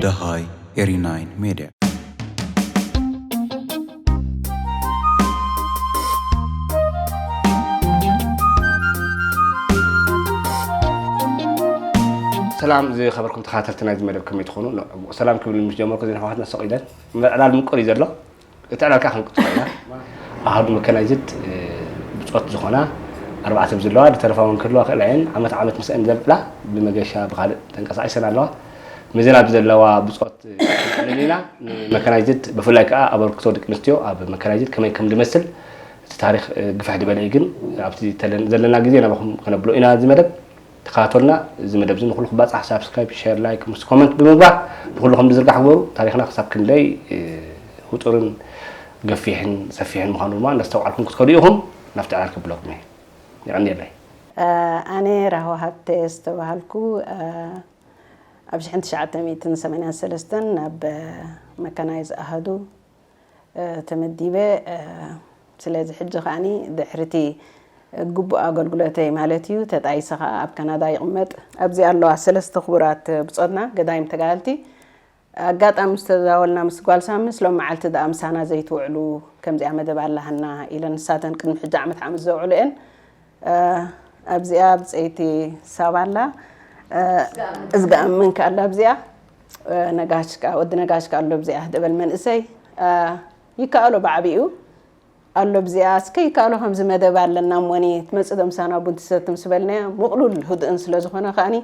ደሃይ ኤሪ ናይን ሜድያ። ሰላም ዝኸበርኩም ተኸታተልቲ ናይዚ መደብ ከመይ ትኾኑ? ሰላም ክብል ምስ ጀመርኩ ዜና ሕዋትና ሰቕ ኢለን ምዕላል ምቁር እዩ ዘሎ። እቲ ዕላል ከዓ ክንቅፅሎ ኢና። ኣሃዱ መካናይዝድ ብፆት ዝኾና ኣርባዕተ ብዝለዋ ዝተረፋ እውን ክህልዋ ክእላ እየን። ዓመት ዓመት ምስአን ዘብላ ብመገሻ ብካልእ ተንቀሳቒሰን ኣለዋ። መዘና ብዘለዋ ብፆት ክንዕልል ኢና። ንመካናይዝድ ብፍላይ ከዓ ኣበርክቶ ደቂ ኣንስትዮ ኣብ መካናይዝድ ከመይ ከም ዝመስል እቲ ታሪክ ግፍሕ ዝበለ እዩ። ግን ኣብቲ ተለን- ዘለና ግዜ ናባኹም ከነብሎ ኢና እዚ መደብ። ተኸታተሉና። እዚ መደብ እዚ ንኹሉ ክባፃሕ ሳብስክራይብ፣ ሼር፣ ላይክ ምስ ኮመንት ብምግባር ንኹሉ ከም ዝዝርጋሕ ግበሩ። ታሪኽና ክሳብ ክንደይ እ፣ ህጡርን ገፊሕን ሰፊሕን ምዃኑ ድማ እንዳስተውዓልኩም ክትከዱ ኢኹም። ናብቲ ዕላል ክብለኩም እየ። የቐንየለይ። ኣነ ራህዋ ሃብተ ዝተባሃልኩ ኣብ ሽሕን ትሽዓተ ሚእትን ሰማንያን ሰለስተን ናብ መካናይዝ ኣሃዱ ተመዲበ። ስለዚ ሕጂ ከዓኒ ድሕሪቲ ግቡእ ኣገልግሎተይ ማለት እዩ ተጣይሰ ከዓ ኣብ ካናዳ ይቕመጥ። ኣብዚ ኣለዋ ሰለስተ ክቡራት ብጾትና ገዳይም ተጋደልቲ። ኣጋጣሚ ዝተዛወልና ምስ ጓል ሳሚ፣ "ሎም መዓልቲ ደኣ ምሳና ዘይትውዕሉ፣ ከምዚኣ መደብ ኣላሃና" ኢለን ንሳተን ቅድሚ ሕጂ ዓመት ዓመት ዘውዕሉ እየን። ኣብዚኣ ብፀይቲ ሳባ ኣላ። እዝጋ ኣምን ከኣ ኣላ ኣብዚኣ። ነጋሽ ከኣ፣ ወዲ ነጋሽ ከኣ ኣሎ ኣብዚኣ፣ ደበል መንእሰይ። ይከኣሎ ብዓቢኡ ኣሎ ኣብዚኣ። እስከ ይከኣሎ ከምዚ መደብ ኣለና እሞኒ ትመጽእ ዶ ምሳና ቡን ትሰቲ ምስ በልናያ፣ ምቕሉል ህዱእን ስለ ዝኾነ ከኣኒ፣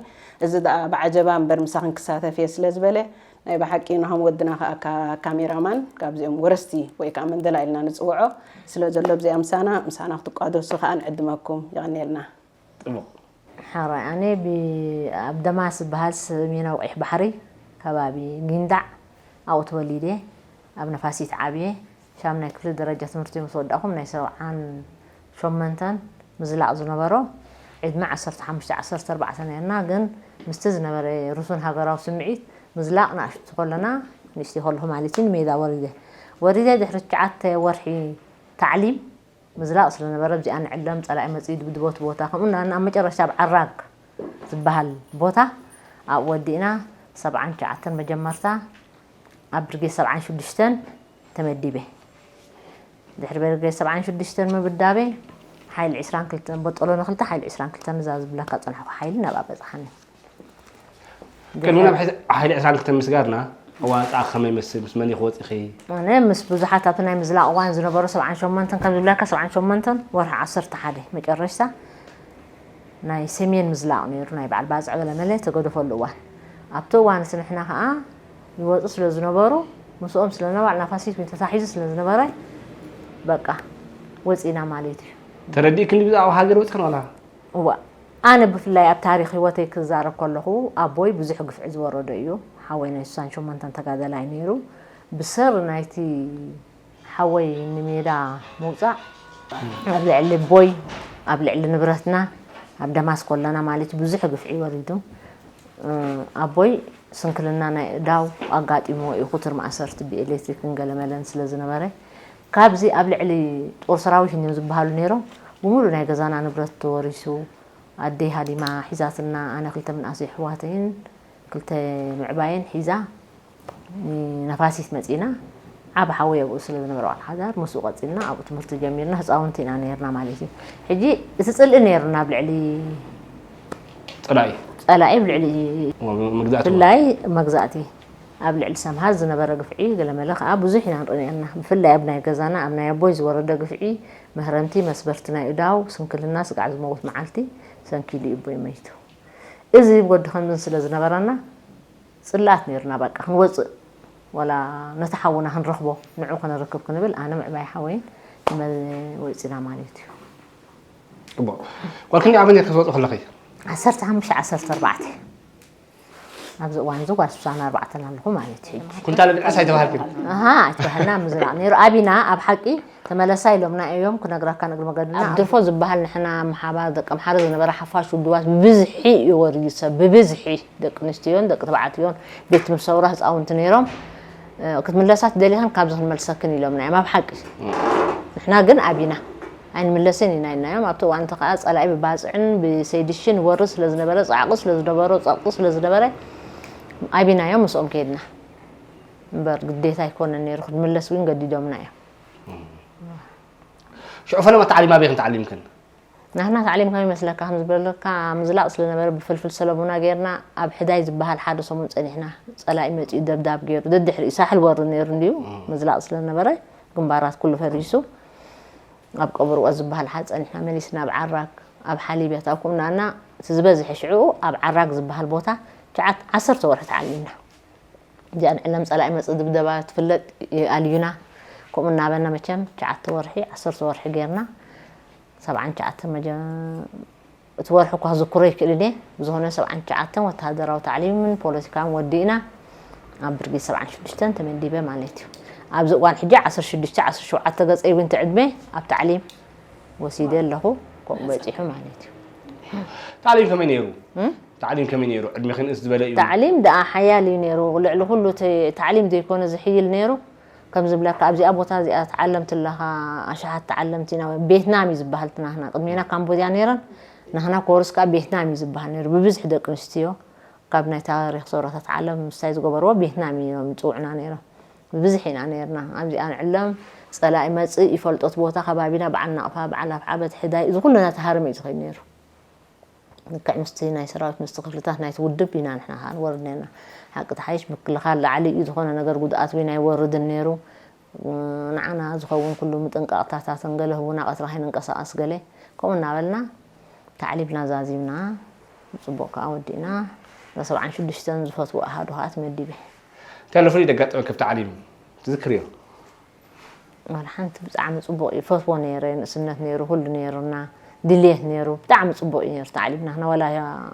እዚ ደኣ ብዓጀባ እምበር ምሳኽን ክሳተፍ እየ ስለ ዝበለ፣ ናይ ብሓቂ ናሆም ወድና ከኣ ካ-፣ ካሜራማን ካብዚኦም ወረስቲ ወይ ከኣ መንደላ ኢልና ንጽውዖ ስለ ዘሎ ኣብዚኣ ምሳና፣ ምሳና ክትቋደሱ ከኣ ንዕድመኩም። የቐንየልና። ጽቡቕ። ሓራይ ኣነ ብ-፣ ኣብ ደማስ ዝበሃል ሰሜናዊ ቀይሕ ባሕሪ ከባቢ ጊንዳዕ ኣብኡ ተወሊደ። ኣብ ነፋሲት ዓብየ። ሻምናይ ክፍሊ ደረጃ ትምህርቲ ምስ ወዳእኹም ናይ ሰብዓን ሸሞንተን ምዝላቕ ዝነበሮ ዕድመ ዓሰርተ ሓሙሽተ ዓሰርተ ኣርባዕተ ነርና፣ ግን ምስቲ ዝነበረ ርሱን ሃገራዊ ስምዒት ምዝላቕ ንኣሽቱ ከለና፣ ንእሽተይ ከለኹ ማለት እዩ፣ ንሜዳ ወሪደ። ወሪደ ድሕሪ ትሽዓተ ወርሒ ታዕሊም ምዝላቕ ስለ ነበረ፣ ኣብዚኣ ንዕለም፣ ጸላኢ መጺኡ ይድብድቦ እቲ ቦታ፣ ከምኡ እንዳበልና ኣብ መጨረሽታ ኣብ ዓራግ ዝበሃል ቦታ ኣብኡ ወዲእና፣ ሰብዓን ትሽዓተን መጀመርታ ኣብ ብርጌድ ሰብዓን ሽዱሽተን ተመዲበ። ድሕሪ ብርጌድ ሰብዓን ሽዱሽተን ምብዳበይ፣ ሓይሊ ዕስራን ክልተን፣ በጦሎ ንክልተ፣ ሓይሊ ዕስራን ክልተን እዛ ዝብለካ ጸናሕኩ ሓይሊ ናብኣ በጽሓኒ። ቅድሚ ናብ ሓይሊ፣ ሓይሊ ዕስራን ክልተን ምስጋርና፣ ኣዋጻኣ ከመይ ይመስል? ምስ መን ኢኺ ወጺኺ? ኣነ ምስ ብዙሓት ኣብቲ ናይ ምዝላቕ እዋን ዝነበሩ ሰብዓን ሸሞንተን፣ ከም ዝብለካ፣ ሰብዓን ሸሞንተን ወርሒ ዓሰርተ ሓደ መጨረሽታ ናይ ሰሜን ምዝላቕ ነይሩ፣ ናይ በዓል ባጽዕ ገለመለ ተገደፈሉ እዋን። ኣብቲ እዋን እቲ ንሕና ከኣ ይወጹ ስለ ዝነበሩ፣ ምስኦም ስለ ነበርና፣ ፋሲስት ተታሒዙ ስለ ዝነበረ፣ በቃ፣ ወጺና ማለት እዩ። ተረዲእክኒ ብዛዕባ ሃገር ወጺኽን ዋላ? እዋ፣ ኣነ ብፍላይ ኣብ ታሪኽ ህይወተይ ክዛረብ ከለኹ፣ ኣቦይ ብዙሕ ግፍዒ ዝወረዶ እዩ። ሓወይ ናይ ስሳን ሸሞንተን ተጋዳላይ ነይሩ። ብሰሪ ናይቲ ሓወይ ንሜዳ ምውጻእ፣ ኣብ ልዕሊ ኣቦይ፣ ኣብ ልዕሊ ንብረትና፣ ኣብ ደማስቆ ኣለና ማለት እዩ፣ ብዙሕ ግፍዒ ወሪዱ። እ፣ ኣቦይ ስንክልና ናይ እዳው ኣጋጢምዎ እዩ፣ ኩቱር ማእሰርቲ ብኤሌክትሪክን ገለመለን ስለ ዝነበረ። ካብዚ ኣብ ልዕሊ ጦር ሰራዊት እዮም ዝበሃሉ ነይሮም፣ ብምሉእ ናይ ገዛና ንብረት ተወሪሱ፣ ኣደይ ሃዲማ ሒዛትና፣ ኣነ ክልተ ምንኣሰይ ኣሕዋተይን ክልተ ምዕባየን ሒዛ፣ ነፋሲት መጺና። ዓቢ ሓወይ ኣብኡ ስለ ዝነበረ፣ በዓል ሓዳር፣ ምስኡ ቀጺልና፣ ኣብኡ ትምህርቲ ጀሚርና፣ ህጻውንቲ ኢና ነይርና ማለት እዩ። ሕጂ እቲ ጽልኢ ነይሩና ኣብ ልዕሊ ጸላኢ። ጸላኢ፣ ኣብ ልዕሊ መግዛእቲ። ብፍላይ መግዛእቲ፣ ኣብ ልዕሊ ሰምሃር ዝነበረ ግፍዒ ገለመለ ከኣ ብዙሕ ኢና ንርኢ ነርና። ብፍላይ ኣብ ናይ ገዛና፣ ኣብ ናይ ኣቦይ ዝወረደ ግፍዒ፣ መህረምቲ፣ መስበርቲ ናይ እዳው፣ ስንክልና፣ ስጋዕ ዝመውት መዓልቲ ሰንኪሉ እዩ ኣቦይ መይቱ። እዚ ወዲ ከምዝን ስለ ዝነበረና፣ ጽላት ነይርና፣ በቃ፣ ክንወጽእ፣ ወላ ነቲ ሓውና ክንረኽቦ፣ ንዑ ከነረክብ ክንብል፣ ኣነ ምዕባይ ሓወይን ንመ-፣ ወጺና ማለት እዩ። ጽቡቕ። ጓል ክንደይ ዓመት ነርኪ ክትወጺ ከለኺ? ዓሰርተ ሓሙሽተ፣ ዓሰርተ ኣርባዕተ። ኣብዚ እዋን እዚ ጓል ስሳን ኣርባዕተን ኣለኹ ማለት እዩ። ኩንታል ብልዕስ ኣይተባህልክን? ኣሃ፣ ኣይተባህልና፣ ምዝራቕ ነይሩ። ኣቢና፣ ኣብ ሓቂ፣ ተመለሳ ኢሎምና እዮም፣ ክነግራካ ንእግሪ መገድና። ኣብ ድርፎ ዝበሃል ንሕና ምሓባር ደቂ ኣምሓራ ዝነበረ ሓፋሽ ውድባት ብብዝሒ እዩ ወሪዱ ሰብ፣ ብብዝሒ ደቂ ኣንስትዮን ደቂ ተባዕትዮን ቤት ትምህርቲ ሰውራ ህፃውንቲ ነይሮም። እ፣ ክትምለሳ ትደልይኽን ካብዚ ክንመልሰክን ኢሎምና እዮም። ኣብ ሓቂ ንሕና ግን ኣቢና። ኣይንምለስን ኢና ኢልናዮም። ኣብቲ እዋን እቲ ከዓ ፀላኢ ብባፅዕን ብሰይድሽን ወሪ ስለ ዝነበረ፣ ፃዕቂ ስለ ዝነበሮ፣ ፀቕጢ ስለ ዝነበረ፣ ኣቢናዮም ምስኦም ከይድና። እምበር ግዴታ ኣይኮነን ነይሩ፣ ክንምለስ ግን ገዲዶምና እዮም። ሽዑ ፈለማ ታዕሊም ኣበይ ክን ተዓሊምክን? ናህና ታዕሊም ከም ይመስለካ ከም ዝበለካ ምዝላቕ ስለነበረ ብፍልፍል ሰለሙና ጌርና ኣብ ሕዳይ ዝበሃል ሓደ ሰሙን ጸኒሕና። ጸላኢ መጺኡ ደብዳብ ገይሩ ደድሕሪኡ ሳሕል ወሪ ነይሩ እንድዩ። ምዝላቕ ስለነበረ ግንባራት ኩሉ ፈሪሱ ኣብ ቀብርቆ ዝበሃል ሓ ጸኒሕና መሊስና ኣብ ዓራግ ኣብ ሓሊበት ኣብ ኩምናና እቲ ዝበዝሐ ሽዕኡ ኣብ ዓራግ ዝበሃል ቦታ ሸዓት ዓሰርተ ወርሒ ተዓሊምና። እዚኣ ንዕለም ጸላኢ መጽእ ድብደባ ትፍለጥ ኣልዩና። ከምኡ እናበልና መቸም ትሽዓተ ወርሒ ዓሰርተ ወርሒ ጌርና። ሰብዓን ትሽዓተ መጀ እቲ ወርሒ እኳ ክዝክሮ ይክእል እየ። ብዝኾነ ሰብዓን ትሽዓተን ወተሃደራዊ ታዕሊምን ፖለቲካን ወዲእና ኣብ ብርጌድ ሰብዓን ሽዱሽተን ተመዲበ ማለት እዩ። ኣብዚ እዋን ሕጂ ዓሰርተ ሽዱሽተ ዓሰርተ ሸውዓተ ገጸይ እውን ትዕድመ ኣብ ታዕሊም ወሲደ ኣለኹ። ከምኡ በፂሑ ማለት እዩ። ታዕሊም ከመይ ነይሩ? ታዕሊም ከመይ ነይሩ? ዕድሜ ክንእስ ዝበለ እዩ። ታዕሊም ደኣ ሓያል እዩ ነይሩ። ልዕሊ ኩሉ እቲ ታዕሊም ዘይኮነ ዝሕይል ነይሩ። ከም ዝብለካ ኣብዚኣ ቦታ እዚኣ ተዓለምቲ ኣለኻ፣ ኣሽሓት ተዓለምቲ ኢና። ቬትናም እዩ ዝበሃል እቲ ናህና። ቅድሜና ካምቦድያ ነይረን፣ ናህና ኮርስ ከዓ ቬትናም እዩ ዝበሃል ነይሩ። ብብዝሒ ደቂ ኣንስትዮ ካብ ናይ ታሪኽ ሰውራታት ዓለም ምስታይ ዝገበርዎ ቬትናም እዮም ዝፅውዑና ነይሮም። ብብዝሒ ኢና ነይርና። ኣብዚኣ ንዕለም ጸላኢ መጽእ ይፈልጦት ቦታ ከባቢና በዓል ናቕፋ፣ በዓል ኣፍዓበት፣ ሕዳይ፣ እዚ ኩሉ እናተሃረመ እዩ ዝኸይድ ነይሩ። ልክዕ ምስቲ ናይ ሰራዊት ምስቲ ክፍልታት ናይቲ ውድብ ኢና ንሕና ከዓ ንወርድ ነርና። ሓቂ ተሓይሽ ምክልኻል ላዕሊ እዩ፣ ዝኾነ ነገር ጉድኣት እውን ኣይወርድን ነይሩ። ንዓና ዝኸውን ኩሉ ምጥንቃቕታታትን ገለ ህቡና ቀትሪ ከይንንቀሳቐስ ገለ ከምኡ እናበልና ታዕሊምና ዛዚምና ብፅቡቕ ከዓ ወዲእና። እዛ ሰብዓን ሽዱሽተን ዝፈትዎ ኣሃዱ ከዓ ተመዲበ። እንታይ ኣሎ ፍሉይ ደጋጠመ ከብቲ ዓሊም ትዝክርዮ? ዋላ ሓንቲ ብጣዕሚ ፅቡቕ እዩ። ፈትዎ ነይረ፣ ንእስነት ነይሩ፣ ኩሉ ነይሩና፣ ድልየት ነይሩ። ብጣዕሚ ፅቡቕ እዩ ነይሩ ታዕሊምና። ንሕና ዋላ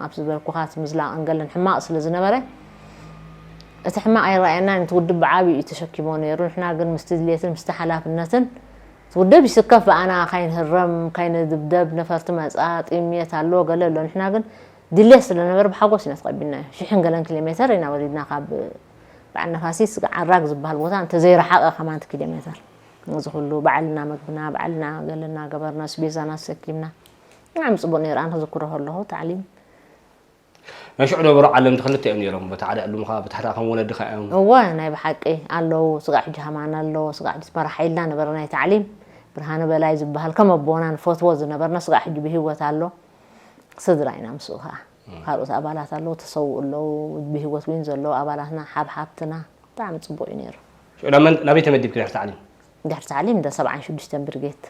ኣብ ዝበልኩኻ እቲ ምዝላቕን ገለን ሕማቕ ስለ ዝነበረ እቲ ሕማቕ ኣይረኣየናን፣ እቲ ውድብ ብዓብዩ እዩ ተሸኪሞ ነይሩ። ንሕና ግን ምስቲ ድልየትን ምስቲ ሓላፍነትን እቲ ውድብ ይስከፍ ብኣና ካይንህረም፣ ካይንድብደብ፣ ነፈርቲ መፃ፣ ጥሜት ኣሎ፣ ገለ ኣሎ። ንሕና ግን ድሌት ስለነበረ ብሓጎስ ኢና ተቐቢልናዮ። ሽሕን ገለን ኪሎ ሜተር ኢና ወሪድና ካብ በዓል ነፋሲት ስጋዕ ዓራግ ዝበሃል ቦታ እንተዘይረሓቐ ከማንቲ ኪሎ ሜተር። እዚ ኩሉ ባዕልና መግብና ባዕልና ገለና ገበርና ስቤዛና ተሰኪምና። ብጣዕሚ ፅቡቅ ነይሩ ኣነ ክዝክሮ ከለኹ ታዕሊም። ናይ ሽዑ ነበሩ ዓለምቲ ክልተ እዮም ነይሮም። በቲ ሓደ ዕሉምኻ በቲ ሓደ ከም ወለድኻ እዮም። እወ ናይ ብሓቂ ኣለዉ ስጋዕ ሕጂ ሃማና ኣለዎ ስጋዕ ሕጂ መራሓ ኢልና ነበረ ናይ ታዕሊም። ብርሃነ በላይ ዝበሃል ከም ኣቦና ንፈትዎ ዝነበርና ስጋዕ ሕጂ ብህይወት ኣሎ። ስድራ ኢና ምስኡ ከዓ ካልኦት ኣባላት ኣለዉ ተሰውኡ ኣለዉ ብህይወት እውን ዘለዉ ኣባላትና ሓብሓብትና ብጣዕሚ ፅቡቅ እዩ ነይሩ። ሽዑ ናብ መን- ናበይ ተመዲብኪ ድሕሪ ታዕሊም? ድሕሪ ታዕሊም እንደ ሰብዓን ሽዱሽተን ብርጌት።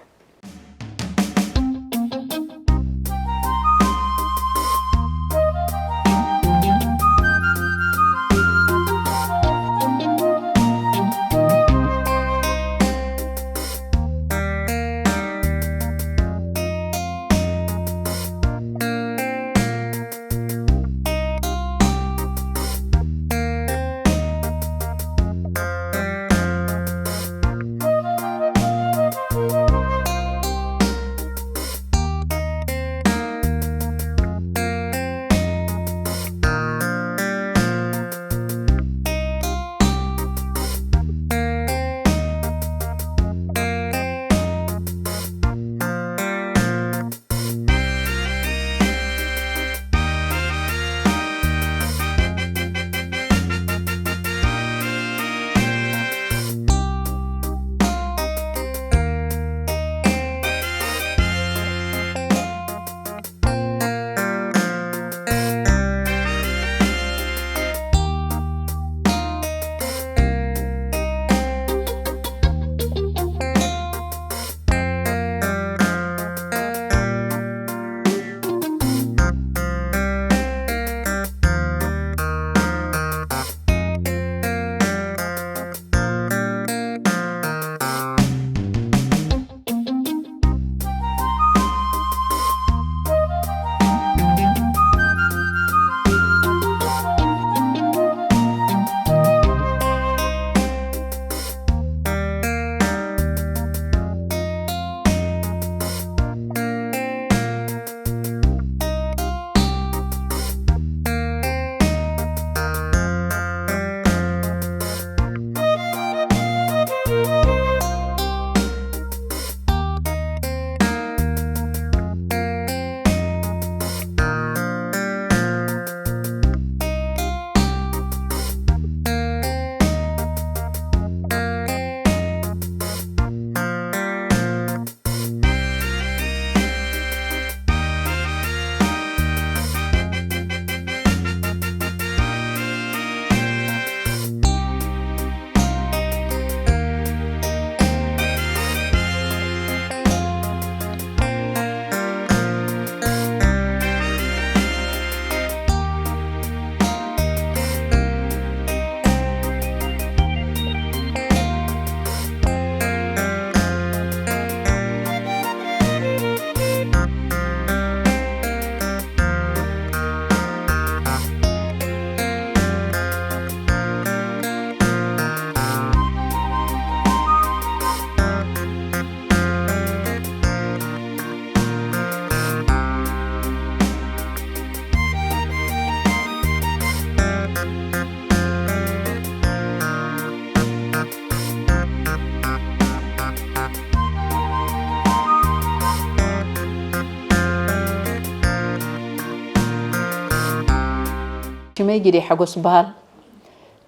ሽመይ ጊዴ ሓጎስ በሃል።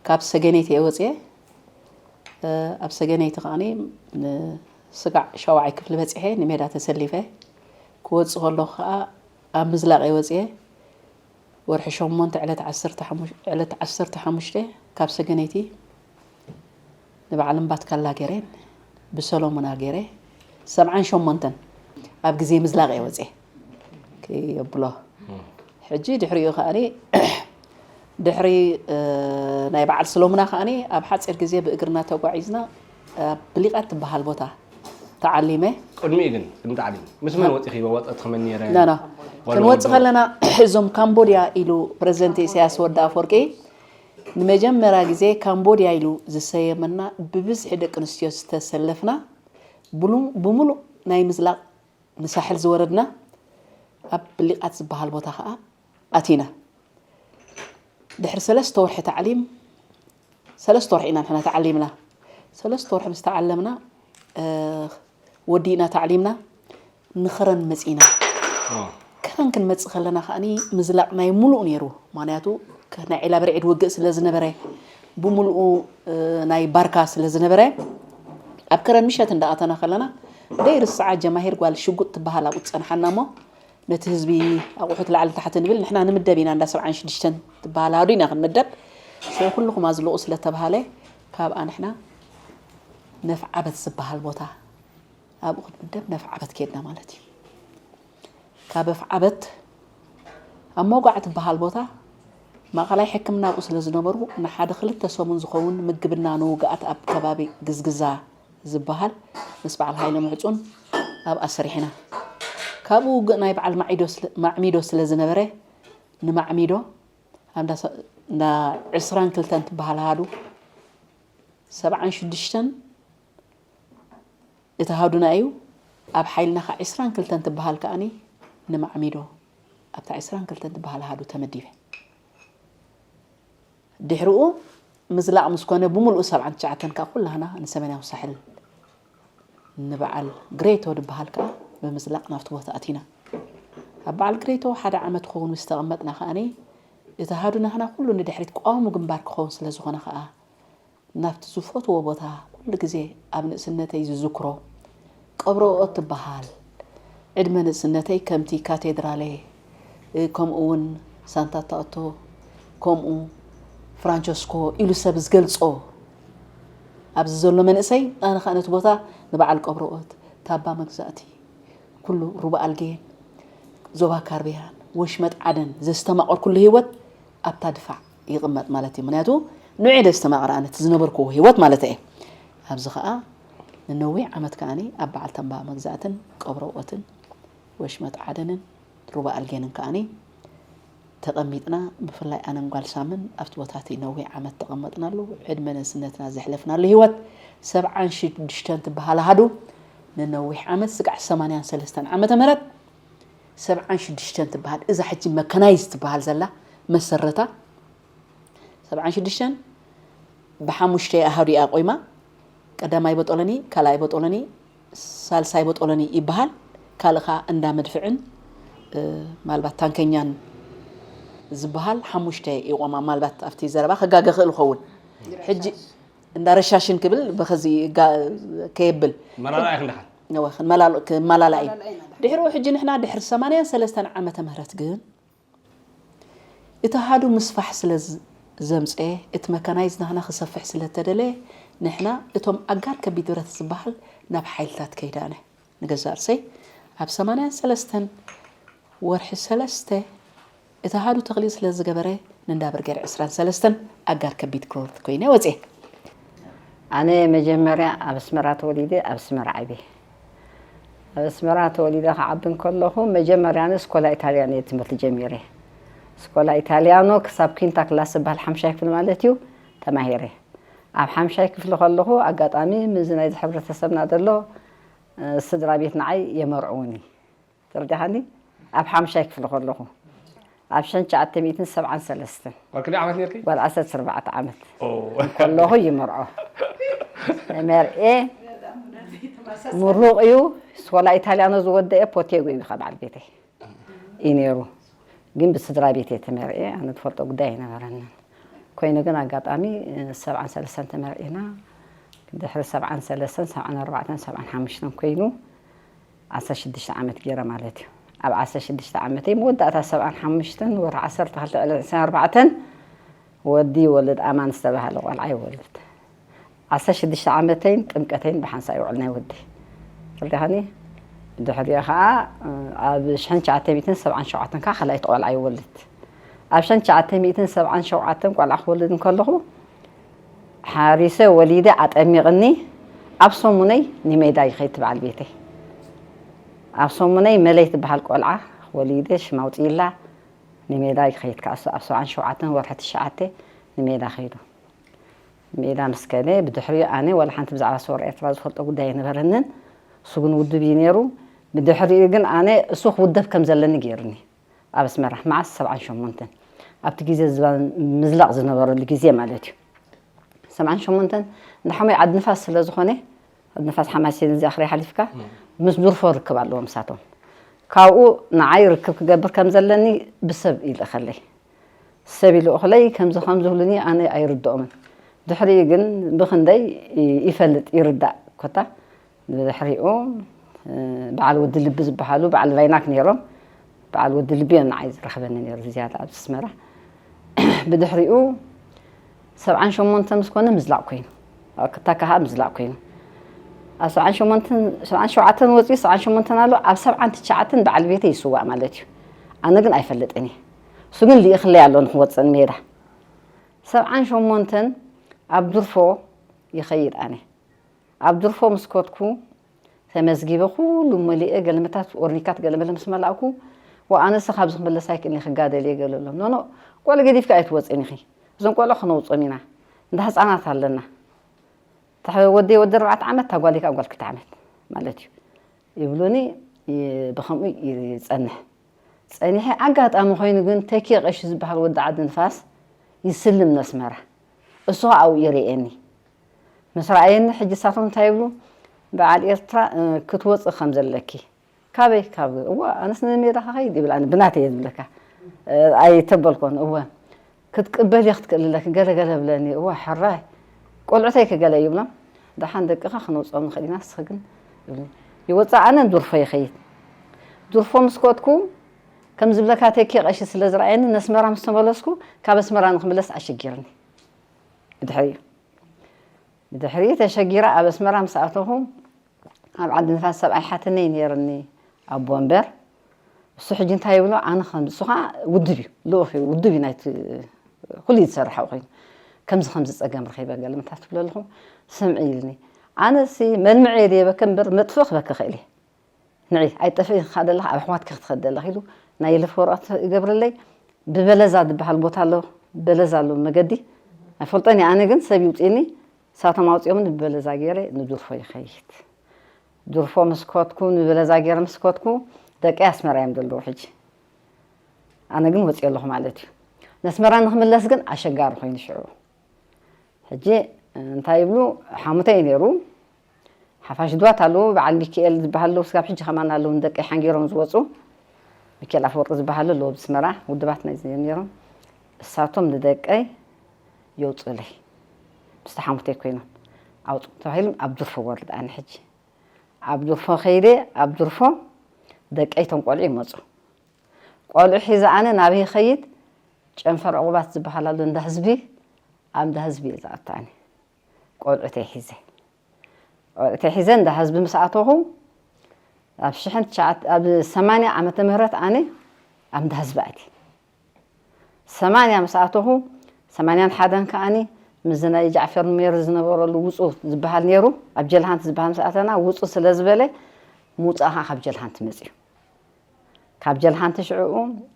ካብ ሰገነይቲ እየ ወፅየ። ኣብ ሰገነይቲ ከዓኒ ንስጋዕ ሻውዓይ ክፍሊ በፂሐ ንሜዳ ተሰሊፈ። ክወፅእ ከለኹ ከዓ ኣብ ምዝላቕ እየ ወፅየ። ወርሒ ሸሞንተ ዕለት ዓሰርተ ሓሙሽተ ካብ ሰገነይቲ ንበዓል እምባትካላ ገይረን ብሰሎሙና ገይረ ሰብዓን ሸሞንተን ኣብ ግዜ ምዝላቕ እየ ወፅየ። ከየብሎ ሕጂ ድሕሪኡ ከዓኒ ድሕሪ ናይ በዓል ሰሎሙና ከዓኒ ኣብ ሓፂር ግዜ ብእግርና ተጓዒዝና ኣብ ብሊቓት ትበሃል ቦታ ተዓሊመ። ቅድሚኡ ግን ቅድሚ ታዕሊም ምስ መን ወፂኺ? ወፀት ከመን ነይረ? ና ና ክንወፅ ከለና እዞም ካምቦድያ ኢሉ ፕረዚደንት ኢሳያስ ወዲ ኣፈወርቂ ንመጀመርያ ግዜ ካምቦድያ ኢሉ ዝሰየመና ብብዝሒ ደቂ ኣንስትዮ ዝተሰለፍና ብሙሉእ ናይ ምዝላቕ ንሳሕል ዝወረድና ኣብ ብሊቓት ዝበሃል ቦታ ከዓ ኣቲና። ድሕሪ ሰለስተ ወርሒ ታዕሊም ሰለስተ ወርሒ ኢና ንሕና ተዓሊምና። ሰለስተ ወርሒ ምስ ተዓለምና ወዲእና ታዕሊምና ንኽረን መፂና። ክረን ክንመፅእ ከለና ከዓኒ ምዝላቕ ናይ ሙሉእ ነይሩ። ምክንያቱ ናይ ዒላ ብርዒድ ውግእ ስለ ዝነበረ ብሙሉኡ ናይ ባርካ ስለ ዝነበረ ኣብ ከረን ምሸት እንዳኣተና ከለና ደይ ርስዓ ጀማሂር ጓል ሽጉጥ ትበሃል ኣብኡ ትፀንሓና እሞ ነቲ ህዝቢ ኣቑሑት ላዕሊ ታሕቲ ንብል ንሕና ንምደብ ኢና እንዳ ሰብዓን ሽዱሽተን ትበሃል ኣሃዱ ኢና ክንምደብ። ሽዑ ኩልኹም ኣዝልቑ ስለተባሃለ ካብኣ ንሕና ነፍዓበት ዝበሃል ቦታ ኣብኡ ክንምደብ ነፍዓበት ከድና ማለት እዩ። ካብ ኣፍዓበት ኣብ መውጋዕ ትበሃል ቦታ ማእኸላይ ሕክምና ኣብኡ ስለ ዝነበሩ ንሓደ ክልተ ሰሙን ዝኸውን ምግብና ንውግኣት ኣብ ከባቢ ግዝግዛ ዝበሃል ምስ በዓል ሃይለ ምሕፁን ኣብኣ ሰሪሕና። ካብኡ ውግእ ናይ በዓል ማዕሚዶ ስለ ዝነበረ ንማዕሚዶ እንዳ ዕስራን ክልተን ትበሃል ኣሃዱ ሰብዓን ሽዱሽተን እቲ ኣሃዱና እዩ። ኣብ ሓይልና ከዓ ዕስራን ክልተን ትበሃል ከዓኒ ንማዕሚዶ ኣብታ ዕስራን ክልተን ትበሃል ኣሃዱ ተመዲበ። ድሕሪኡ ምዝላቕ ምስ ኮነ ብምሉኡ ሰብዓን ትሽዓተን ከዓ ኩላህና ንሰሜናዊ ሳሕል ንበዓል ግሬቶ ዝበሃል ከዓ ብምዝላቕ ናብቲ ቦታ ኣቲና። ኣብ በዓል ግሬቶ ሓደ ዓመት ክኸውን ምስ ተቐመጥና ከዓኒ እቲ ኣሃዱ ናህና ኩሉ ንድሕሪት ቀዋሚ ግንባር ክኸውን ስለ ዝኾነ ከዓ ናብቲ ዝፈትዎ ቦታ ኩሉ ግዜ ኣብ ንእስነተይ ዝዝክሮ ቀብረ ኦት ትበሃል ዕድመ ንእስነተይ ከምቲ ካቴድራለ ከምኡ እውን ሳንታ ታኦቶ ከምኡ ፍራንቸስኮ ኢሉ ሰብ ዝገልጾ ኣብዚ ዘሎ መንእሰይ ኣነ ከዓ ነቲ ቦታ ንበዓል ቀብረ ኦት ታባ መግዛእቲ ኩሉ ሩባ ኣልጌን ዞባ ካርቢያን ወሽመጥ ዓደን ዘስተማቐርኩሉ ህይወት ኣብታ ድፋዕ ይቕመጥ ማለት እዩ። ምክንያቱ ንዑ ደ ዝተማቐረ ኣነ እቲ ዝነበርኩዎ ህይወት ማለት እየ። ኣብዚ ከዓ ንነዊሕ ዓመት ከዓኒ ኣብ በዓል ተንባ መግዛእትን ቀብረ ኦትን ወሽመጥ ዓደንን ሩባ ኣልጌንን ከዓኒ ተቐሚጥና ብፍላይ ኣነን ጓል ሳምን ኣብቲ ቦታ እቲ ነዊሕ ዓመት ተቐመጥናሉ ዕድመ ንእስነትና ዘሕለፍናሉ ህይወት ሰብዓን ሽዱሽተን ትበሃል ኣሃዱ ንነዊሕ ዓመት ስጋዕ ሰማንያን ሰለስተን ዓመተ ምህረት ሰብዓን ሽዱሽተን ትበሃል እዛ ሕጂ መካናይዝ ትበሃል ዘላ መሰረታ ሰብዓን ሽዱሽተን ብሓሙሽተ ኣሃዱ እያ ቆይማ ቀዳማይ ቦጦሎኒ ካልኣይ ቦጦሎኒ ሳልሳይ ቦጦሎኒ ይበሃል ካልእኻ እንዳ መድፍዕን ማልባት ታንከኛን ዝበሃል ሓሙሽተ ይቆማ ማልባት ኣብቲ ዘረባ ከጋገ ክእል ኸውን ሕጂ እንዳ ረሻሽን ክብል በኸዚ ከየብል መላላእ ክንደኻን ክመላላ እዩ። ድሕሪኡ ሕጂ ንሕና ድሕሪ ሰማንያን ሰለስተን ዓመተ ምህረት ግን እቲ ኣሃዱ ምስፋሕ ስለ ዘምፀኤ እቲ መካናይዝ ናህና ክሰፍሕ ስለ ተደለየ ንሕና እቶም ኣጋር ከቢድ ብረት ዝበሃል ናብ ሓይልታት ከይዳነ ንገዛእ ርእሰይ ኣብ ሰማንያን ሰለስተን ወርሒ ሰለስተ እቲ ኣሃዱ ተኽሊል ስለ ዝገበረ ንእንዳ ብርጌድ ዕስራን ሰለስተን ኣጋር ከቢድ ክሮርት ኮይነ ወፅየ። ኣነ መጀመርያ ኣብ ኣስመራ ተወሊደ ኣብ ኣስመራ ዓብየ። ኣብ ኣስመራ ተወሊደ ክዓቢ እንከለኹ መጀመርያ ኣነ ስኮላ ኢታልያኖ እየ ትምህርቲ ጀሚረ። ስኮላ ኢታልያኖ ክሳብ ኪንታ ክላስ ዝበሃል ሓምሻይ ክፍሊ ማለት እዩ ተማሂረ። ኣብ ሓምሻይ ክፍሊ ከለኹ ኣጋጣሚ ምስዚ ናይዚ ሕብረተሰብና ዘሎ ስድራ ቤት ንዓይ የመርዕውኒ። ተረዲኻኒ? ኣብ ሓምሻይ ክፍሊ ከለኹ ኣብ ሸንቻ ኣተሚትን ሰብዓን ሰለስተን ጓል ክንደይ ዓመት ነርኪ? ጓል ዓሰርተ ኣርባዕተ ዓመት ኦ። ከለኹ ይመርዖ። መርኤ ምሩቕ እዩ። ስኮላ ኢታልያኖ ዝወደአ ፖቴጎ እዩ ካብ በዓል ቤተይ እዩ ነይሩ። ግን ብስድራ ቤት እየ ተመርዕየ። ኣነ ዝፈልጦ ጉዳይ ኣይነበረንን። ኮይኑ ግን ኣጋጣሚ ሰብዓን ሰለስተን ተመርዒና። ድሕሪ ሰብዓን ሰለስተን፣ ሰብዓን ኣርባዕተን፣ ሰብዓን ሓሙሽተን ኮይኑ ዓሰርተ ሽዱሽተ ዓመት ገይረ ማለት እዩ። ኣብ ዓሰርተ ሽዱሽተ ዓመተይ መወዳእታ ሰብዓን ሓሙሽተን ወርሒ ዓሰርተ ክልተ ዕለት ዕስራን ኣርባዕተን ወዲ ይወልድ፣ ኣማን ዝተባህለ ቆልዓ ይወልድ። ዓሰርተ ሽዱሽተ ዓመተይን ጥምቀተይን ብሓንሳእ ይውዕል ናይ ወዲ። ተረዲኻኒ? ድሕሪኡ ኸዓ ኣብ ሽሕን ትሽዓተ ሚእትን ሰብዓን ሸውዓተን ከዓ ካልኣይቲ ቆልዓ ይወልድ። ኣብ ሽሕን ትሽዓተ ሚእትን ሰብዓን ሸውዓተን ቆልዓ ክወልድ እንከለኹ ሓሪሰ ወሊደ ኣጠሚቕኒ ኣብ ሰሙነይ ንሜዳ ይኸይድ ትበዓል ቤተይ። ኣብ ሰሙነይ መለይ ትበሃል ቆልዓ ወሊደ ሽም ኣውፅኢላ ንሜዳ ይኸይድ። ከዓ እሱ ኣብ ሰብዓን ሸውዓተን ወርሒ ትሽዓተ ንሜዳ ኸይዱ። ሜዳ ምስ ከደ ብድሕሪኡ ኣነ ዋላ ሓንቲ ብዛዕባ ሰውራ ኤርትራ ዝፈልጦ ጉዳይ ኣይነበረንን። እሱ ግን ውድብ እዩ ነይሩ። ብድሕሪኡ ግን ኣነ እሱ ክውደብ ከም ዘለኒ ገይሩኒ። ኣብ ኣስመራ መዓስ ሰብዓን ሸሞንተን ኣብቲ ግዜ ዝባን ምዝላቕ ዝነበረሉ ግዜ ማለት እዩ። ሰብዓን ሸሞንተን እንዳ ሓሞይ ዓዲ ንፋስ ስለ ዝኾነ፣ ዓዲ ንፋስ ሓማሴን እዚኣ ክረይ ሓሊፍካ ምስ ዱርፎ ርክብ ኣለዎም እሳቶም። ካብኡ ንዓይ ርክብ ክገብር ከም ዘለኒ ብሰብ ይልእኸለይ። ሰብ ይልእኹለይ ከምዚ ከምዚ ይብሉኒ ኣነ ኣይርድኦምን። ድሕሪኡ ግን ብኽንደይ ይፈልጥ ይርዳእ ኮታ ብድሕሪኡ በዓል ወዲ ልቢ ዝበሃሉ በዓል ቫይናክ ነይሮም። በዓል ወዲ ልቢ እዮም ንዓይ ዝረኽበኒ ነይሩ ዝያዳ ኣብዚ ኣስመራ። ብድሕሪኡ ሰብዓን ሸሞንተ ምስ ኮነ ምዝላቕ ኮይኑ፣ ኣብ ክታካ ከዓ ምዝላቕ ኮይኑ፣ ኣብ ሰብዓን ሸሞንተን ሰብዓን ሸውዓተን ወፂኡ ሰብዓን ሸሞንተን ኣሎ፣ ኣብ ሰብዓን ትሽዓተን በዓል ቤተይ ይስዋእ ማለት እዩ። ኣነ ግን ኣይፈልጥን እየ። እሱ ግን ልኢኽለይ ኣሎ ንክወፅእ ንሜዳ። ሰብዓን ሸሞንተን ኣብ ድርፎ ይኸይድ ኣነ። ኣብ ድርፎ ምስ ኮድኩ ተመዝጊበ ኩሉ መሊኤ ገለመታት ኦርኒካት ገለመለ ምስ መላእኩ ወኣነሰ ካብዚ ክምለስ ኣይክእልን ክጋደል እየ ገለሎም። ኖኖ ቆልዑ ገዲፍካ ኣይትወፅን ኢኺ። እዞም ቆልዑ ክነውፅኦም ኢና። እንዳ ህፃናት ኣለና። ወደይ ወዲ ኣርባዕተ ዓመት ታጓለይ ከዓ ጓል ክልተ ዓመት ማለት እዩ ይብሉኒ። ብከምኡ ይፀንሕ ፀኒሐ ኣጋጣሚ ኮይኑ ግን ተኪ ቀሺ ዝበሃል ወዲ ዓዲ ንፋስ ይስልም ነስመራ። እሱ ከዓ ኣብኡ ይርእየኒ። ምስ ረኣየኒ ሕጂ እሳቶም እንታይ ይብሉ? በዓል ኤርትራ ክትወፂ ከም ዘለኪ። ካበይ? ካብ እዋ ኣነስ ንሜዳ ከኸይድ ይብል። ኣነ ብናተይ እየ ዝብለካ። ኣይተበልኮን እወ ክትቅበል እየ ክትክእል ኣለኪ ገለ ገለ ብለኒ። እዋ ሕራይ ቆልዑተይ ክገለ ይብሎም። ደሓን ደቅኻ ክነውፅኦም ንኽእል ኢና ንስኺ ግን ይብሉኒ። ይወፅእ ኣነ ዱርፎ ይኸይድ። ዱርፎ ምስ ከድኩ ከም ዝብለካ ተኪ ቀሺ ስለ ዝረኣየኒ ነስመራ ምስ ተመለስኩ ካብ ኣስመራ ንክምለስ ኣሸጊርኒ። ብድሕሪኡ ብድሕሪኡ ተሸጊረ ኣብ ኣስመራ ምስ ኣተኹ ኣብ ዓዲ ንፋስ ሰብኣይ ሓትነይ ነይርኒ ኣቦ እምበር እሱ ሕጂ እንታይ ይብሎ ኣነ ከም እሱ ከዓ ውድብ እዩ ልኡኽ እዩ ውድብ እዩ ናይቲ ኩሉ እዩ ዝሰርሕ ኣብኡ ኮይኑ ከምዚ ከምዚ ፀገም ረኺበ ገለ ምታት ትብሎ ኣለኹ ስምዒ ኢልኒ ኣነሲ መልምዐ የድየበከ እምበር መጥፍእ ክበክ ክእል እየ ንዒ ኣይጠፍእ ኢኻ ደለኻ ኣብ ኣሕዋትኪ ክትኸድ ደለኽ ኢሉ ናይ ይለፍ ወረቐት ይገብረለይ ብበለዛ ዝበሃል ቦታ ኣሎ በለዛ ኣሎ መገዲ ኣይፈልጦን እየ ኣነ ግን ሰብ ይውፅእኒ ንሳቶም ኣውፂኦምኒ ብበለዛ ገይረ ንዱርፎ ይኸይድ። ዱርፎ ምስ ከድኩ ንበለዛ ገይረ ምስ ከድኩ ደቀይ ኣስመራ እዮም ዘለዉ ሕጂ። ኣነ ግን ወፅየ ኣለኹ ማለት እዩ። ነስመራ ንክምለስ ግን ኣሸጋሪ ኮይኑ ሽዑ። ሕጂ እንታይ ይብሉ ሓሙተይ ነይሩ ሓፋሽ ድዋት ኣለዉ በዓል ሚካኤል ዝበሃል ኣለዉ ስጋብ ሕጂ ከማን ኣለዉ ንደቀይ ሓንጊሮም ዝወፁ ሚካኤል ኣፈወርቂ ዝበሃል ኣለዉ ብስመራ ውድባት ናይ ነይሮም እሳቶም ንደቀይ የውፅለይ ምስቲ ሓሙተይ ኮይኖም ኣውፅኡ ተባሂሎም ኣብ ድርፎ ወርድ ኣነ ሕጂ ኣብ ድርፎ ከይደ ኣብ ድርፎ ደቀይ ቶም ቆልዑ ይመፁ ቆልዑ ሒዘ ኣነ ናበይ ይኸይድ ጨንፈር ዕቑባት ዝበሃል ኣሎ እንዳ ህዝቢ ኣብ እንዳ ህዝቢ እየ ዝኣቱ ኣነ ቆልዑተይ ሒዘ ቆልዑተይ ሒዘ እንዳ ህዝቢ ምስ ኣተኹ ኣብ ሽሕን ትሽዓት ኣብ ሰማንያ ዓመተ ምህረት ኣነ ኣብ እንዳ ህዝቢ ኣትየ ሰማንያ ምስ ኣተኹ ሰማንያን ሓደን ከዓኒ ምስዚ ናይ ጃዕፈር ኑሜር ዝነበረሉ ውፁ ዝበሃል ነይሩ ኣብ ጀልሃንት ዝበሃል ምስ ኣተና ውፁ ስለ ዝበለ ምውፃእ ከዓ ካብ ጀልሃንት መፅዩ ካብ ጀልሃንት ሽዕኡ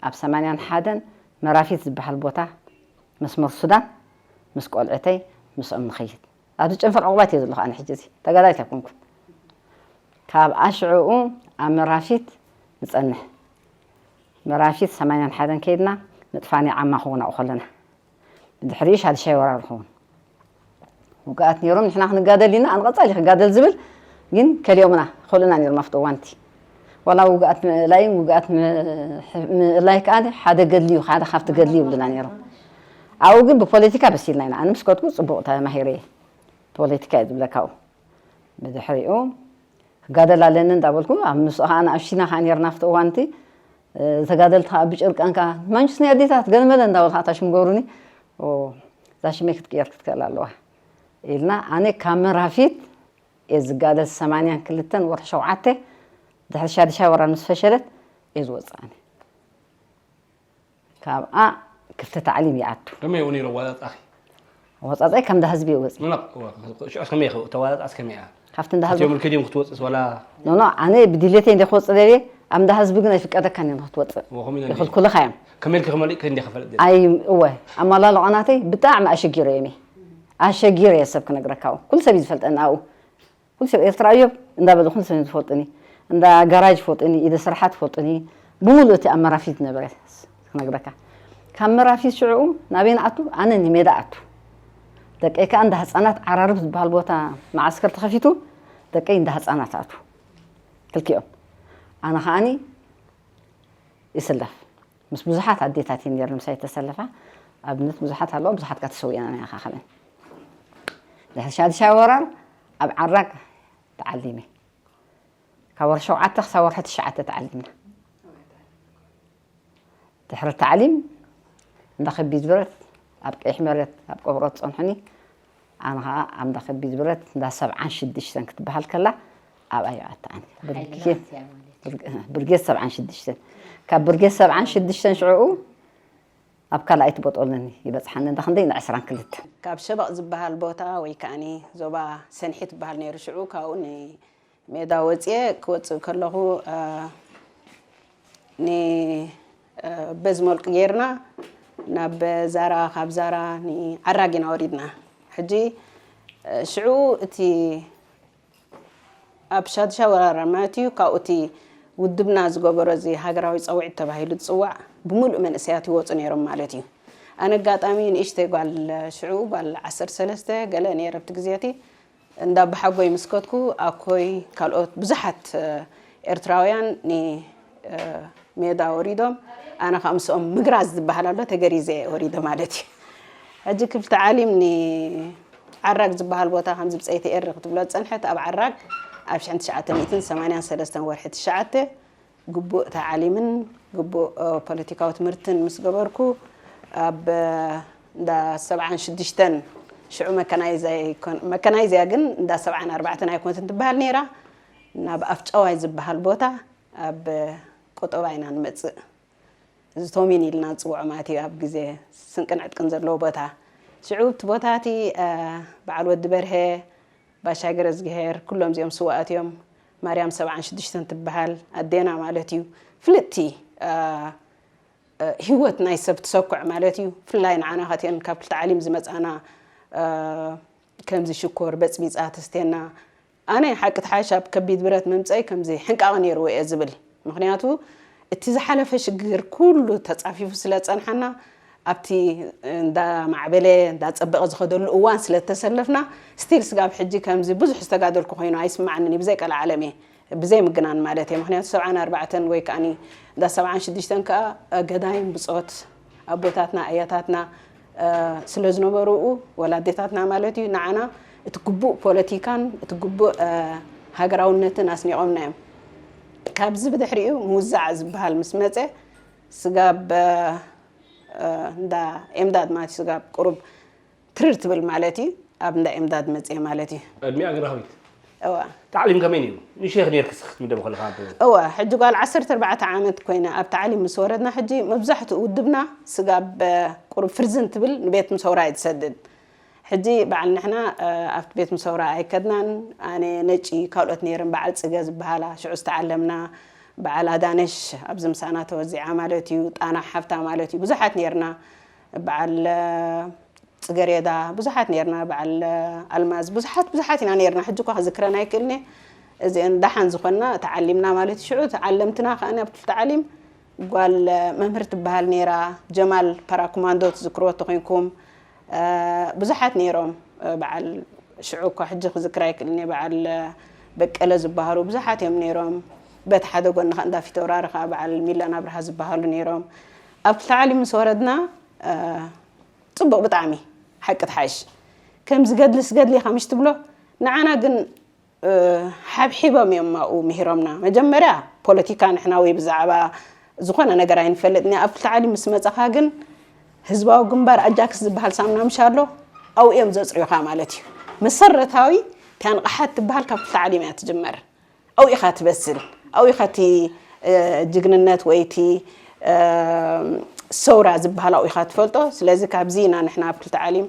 ኣብ ሰማንያን ሓደን መራፊት ዝበሃል ቦታ መስመር ሱዳን ምስ ቆልዕተይ ምስኦም ንኸይድ ኣብዚ ጨንፈር ዕቑባት እየ ዘለኹ ኣነ ሕጂ እዚ ተጋዳሊት ኣይኮንኩን ካብ ኣሽዕኡ ኣብ መራፊት ንፀንሕ መራፊት ሰማንያን ሓደን ከይድና ምጥፋኒ ዓማ ክውን ኣብኡ ከለና ብድሕሪኡ ሻድሻይ ወራር ክውን ውግኣት ነይሮም ንሕና ክንጋደል ኢና ኣንቐፃሊ ክጋደል ዝብል ግን ከሊኦምና ክኽእሉና ነይሮም ኣብቲ እዋንቲ ዋላ ውግኣት ምእላይን ውግኣት ምእላይ ከዓ ሓደ ገድሊ እዩ፣ ሓደ ካብቲ ገድሊ ይብሉና ነይሮም። ኣብኡ ግን ብፖለቲካ በሲልና ኢና። ኣነ ምስ ከድኩ ፅቡቕ ተማሂረ እየ፣ ፖለቲካ እየ ዝብለካ ኣብኡ። ብድሕሪኡ ክጋደል ኣለኒ እንዳበልኩ ኣብ ምስኡ ከዓ ንኣሽቲና ከዓ ነርና ኣብቲ እዋንቲ። ተጋደልቲ ከዓ ብጭርቀን ከዓ ማንችስ ናይ ኣዴታት ገለመለ እንዳበሉ ከዓ ታሽም ገብሩኒ። እዛ ሽመይ ክትቅየር ክትክእል ኣለዋ ኢልና ኣነ ካብ መራፊት እየ ዝጋደል። ሰማንያን ክልተን ወርሒ ሸውዓተ ድሕሪ ሻድሻይ ወራር ምስ ፈሸለት እየ ዝወፅእ ኣነ። ካብኣ ክፍተ ታዕሊም ይኣቱ። ከመይ እውን ይረዋፃፃኺ? ኣወፃፃይ ከም እንዳ ህዝቢ እየ ወፂ። ሽዑስ ከመይ ተዋፃፃስ ከመይ እያ? ካብቲ እንዳ ህዝቢ እቲኦም ልከዲዮም ክትወፅስ ዋላ? ኖኖ፣ ኣነ ብድሌተይ እንደ ክወፅእ ደልየ ኣብ እንዳ ህዝቢ ግን ኣይፍቀደካን እዮም ክትወፅእ። ይኽልኩልኻ እዮም። ከመይ ኢልኪ ክመልእኪ እንደ ክፈልጥ? ኣይ እወ፣ ኣመላለቆ ናተይ ብጣዕሚ ኣሸጊረ እዮም። ኣሸጊረ እየ ሰብ ክነግረካ እውን ኩሉ ሰብ እዩ ዝፈልጠኒ ኣብኡ። ኩሉ ሰብ ኤርትራ እዮብ እንዳበሉ ኩሉ ሰብ ዝፈልጥኒ፣ እንዳ ጋራጅ ፎጥኒ፣ ኢደ ስርሓት ፎጥኒ፣ ብምሉእ እቲ ኣብ መራፊት ዝነበረ ክነግረካ። ካብ መራፊት ሽዑ ናበይ ንኣቱ? ኣነ ንሜዳ ኣቱ። ደቀይ ከኣ እንዳ ህፃናት ዓራርብ ዝበሃል ቦታ መዓስከር ተኸፊቱ፣ ደቀይ እንዳ ህፃናት ኣቱ ክልኪኦም። ኣነ ከኣኒ ይስለፍ። ምስ ብዙሓት ኣዴታት እየን ነይረን ምሳይ ተሰለፋ። ኣብነት ብዙሓት ኣለዋ፣ ብዙሓት ከኣ ተሰዊኣን እያ ካኸለን። ድሕሪ ሻድሻይ ወራር ኣብ ዓራግ ተዓሊመ። ካብ ወርሒ ሸውዓተ ክሳብ ወርሒ ትሽዓተ ተዓሊምና። ድሕሪ ታዕሊም እንዳ ከቢድ ብረት ኣብ ቀይሕ መሬት ኣብ ቆብሮ ትጸንሑኒ። ኣነ ኸዓ ኣብ እንዳ ከቢድ ብረት እንዳ ሰብዓን ሽዱሽተን ክትበሃል ከላ ኣብኣ ይኣትኣኒ። ብርጌድ ሰብዓን ሽዱሽተን። ካብ ብርጌድ ሰብዓን ሽዱሽተን ሽዑ ኣብ ካልኣይቲ ቦጦሎኒ ይበጽሓኒ እንዳ ክንደይ እንዳ ዕስራን ክልተን። ካብ ሸበቕ ዝበሃል ቦታ ወይ ከኣኒ ዞባ ሰንሒ ትበሃል ነይሩ ሽዑ ካብኡ ን ሜዳ ወፅየ ክወፅእ ከለኹ ን በዚ መልኩ ጌርና ናብ ዛራ ካብ ዛራ ንዓራግ ኢና ወሪድና። ሕጂ ሽዑ እቲ ኣብ ሻድሻ ወራር ማለት እዩ ካብኡ እቲ ውድብና ዝገበሮ እዚ ሃገራዊ ፀውዒት ተባሂሉ ዝፅዋዕ ብምሉእ መንእሰያት ይወፁ ነይሮም ማለት እዩ። ኣነ ኣጋጣሚ ንእሽተይ ጓል ሽዑ ጓል ዓሰርተ ሰለስተ ገለ ነይረ ኣብቲ ግዜ እቲ እንዳ ኣባሓጎይ ምስ ከድኩ ኣኮይ ካልኦት ብዙሓት ኤርትራውያን ንሜዳ ወሪዶም ኣነ ከዓ ምስኦም ምግራዝ ዝበሃል ኣሎ ተገሪዘ ወሪደ ማለት እዩ። ሕጂ ክፍልተ ዓሊም ንዓራግ ዝበሃል ቦታ ከምዚ ብፀይቲ ኤሪ ክትብሎ ዝፀንሐት ኣብ ዓራግ ኣብ ሽሕን ትሽዓተ ሚእትን ሰማንያን ሰለስተን ወርሒ ትሽዓተ ግቡእ ተዓሊምን ግቡእ ፖለቲካዊ ትምህርትን ምስ ገበርኩ ኣብ እንዳ ሰብዓን ሽዱሽተን ሽዑ መካናይዝ ኣይኮን መካናይዝያ ግን እንዳ ሰብዓን ኣርባዕተን ኣይኮነትን ትበሃል ነይራ ናብ ኣፍጨዋይ ዝበሃል ቦታ ኣብ ቆጠባ ኢና ንመፅእ። እዚ ቶሚን ኢልና ንፅውዖ ማለት እዩ ኣብ ግዜ ስንቅን ዕጥቅን ዘለዎ ቦታ። ሽዑ እቲ ቦታ እቲ በዓል ወዲ በርሀ ባሻይ ገረዝግሄር ኩሎም እዚኦም ስዋኣት እዮም። ማርያም ሰብዓን ሽዱሽተን ትበሃል ኣዴና ማለት እዩ። ፍልጥቲ ህይወት ናይ ሰብ ትሰኩዕ ማለት እዩ። ብፍላይ ንዓና ከትየን ካብ ክልተ ዓሊም ዝመፃና ከምዚ ሽኮር በፅቢፃ ተስቴና ኣነ ሓቂ ተሓሽ ኣብ ከቢድ ብረት ምምፀይ ከምዚ ሕንቃቐ ነይርዎ እየ ዝብል። ምክንያቱ እቲ ዝሓለፈ ሽግር ኩሉ ተፃፊፉ ስለ ዝፀንሓና ኣብቲ እንዳማዕበለ እንዳፀበቐ ዝኸደሉ እዋን ስለ ዝተሰለፍና ስቲል ስጋብ ሕጂ ከምዚ ብዙሕ ዝተጋደልኩ ኮይኑ ኣይስማዓንን እዩ ብዘይ ቀልዓለም እየ ብዘይ ምግናን ማለት እየ ምክንያቱ ሰብዓን ኣርባዕተን ወይ ከዓ እንዳ ሰብዓን ሽዱሽተን ከዓ ገዳይም ብፆት ኣቦታትና ኣያታትና ስለ ዝነበሩ ወላዴታትና ማለት እዩ ንዓና እቲ ግቡእ ፖለቲካን እቲ ግቡእ ሃገራውነትን ኣስኒቖምና እዮም ካብዚ ብድሕሪኡ ምውዛዕ ዝበሃል ምስ መፀ ስጋብ እንዳ ኤምዳድ ማለት ስጋብ ቁሩብ ትርር ትብል ማለት እዩ ኣብ እንዳ ኤምዳድ መፅየ ማለት እዩ ዕድሚኣ ግን ረኸቢት እዋ ታዕሊም ከመይ ነይሩ ንሸይኽ ነይርክስ ክትምደብ ከለካ እዋ ሕጂ ጓል ዓሰርተ ኣርባዕተ ዓመት ኮይነ ኣብ ታዕሊም ምስ ወረድና ሕጂ መብዛሕትኡ ውድብና ስጋብ ቁሩብ ፍርዝን ትብል ንቤት ምሰውራ እዩ ትሰድድ ሕጂ በዓል ንሕና ኣብቲ ቤት ምሰውራ ኣይከድናን ኣነ ነጪ ካልኦት ነይረን በዓል ፅገ ዝበሃላ ሽዑ ዝተዓለምና በዓል ኣዳነሽ ኣብዚ ምሳና ተወዚዓ ማለት እዩ ጣና ሓፍታ ማለት እዩ ብዙሓት ነይርና በዓል ፅገሬዳ ብዙሓት ነርና በዓል ኣልማዝ ብዙሓት ብዙሓት ኢና ነርና ሕጂ እኳ ክዝክረን ኣይክእልኒ እዚአን ዳሓን ዝኾንና ተዓሊምና ማለት ሽዑ ተዓለምትና ከኣ ኣብ ክፍሊ ተዓሊም ጓል መምህር ትበሃል ነራ ጀማል ፓራኩማንዶ ትዝክርዎ ተኮይንኩም ብዙሓት ነይሮም በዓል ሽዑ እኳ ሕጂ ክዝክር ኣይክእልኒ በዓል በቀለ ዝበሃሉ ብዙሓት እዮም ነይሮም በቲ ሓደ ጎኒ ከ እንዳ ፊተውራሪ ከ በዓል ሚላን ኣብርሃ ዝበሃሉ ነይሮም። ኣብ ክልተ ዓሊ ምስ ወረድና፣ እ፣ ጽቡቕ ብጣዕሚ ሓቂ ትሓይሽ። ከም ዝገድሊ ስገድሊ ኢኻ ምሽ ትብሎ፣ ንዓና ግን፣ እ፣ ሓብሒቦም እዮም ኣብኡ ምሂሮምና። መጀመርያ ፖለቲካ ንሕና ወይ ብዛዕባ ዝኾነ ነገር ኣይንፈልጥን። ኣብ ክልተ ዓሊ ምስ መጻኻ ግን ህዝባዊ ግንባር ኣጃክስ ዝበሃል ሳምና ምሽ ኣሎ፣ ኣብኡ እዮም ዘጽርዩኻ ማለት እዩ። መሰረታዊ እቲኣ ንቕሓት ትበሃል ካብ ክልተ ዓሊ እያ ትጅመር። ኣብኡ ኢኻ ትበስል፣ ኣብኡ ኢኻ እቲ፣ እ፣ ጅግንነት ወይ እቲ፣ እ፣ ሰውራ ዝበሃል ኣብኡ ኢኻ ትፈልጦ። ስለዚ ካብዚ ኢና ንሕና ኣብ ክልተ ዓሊም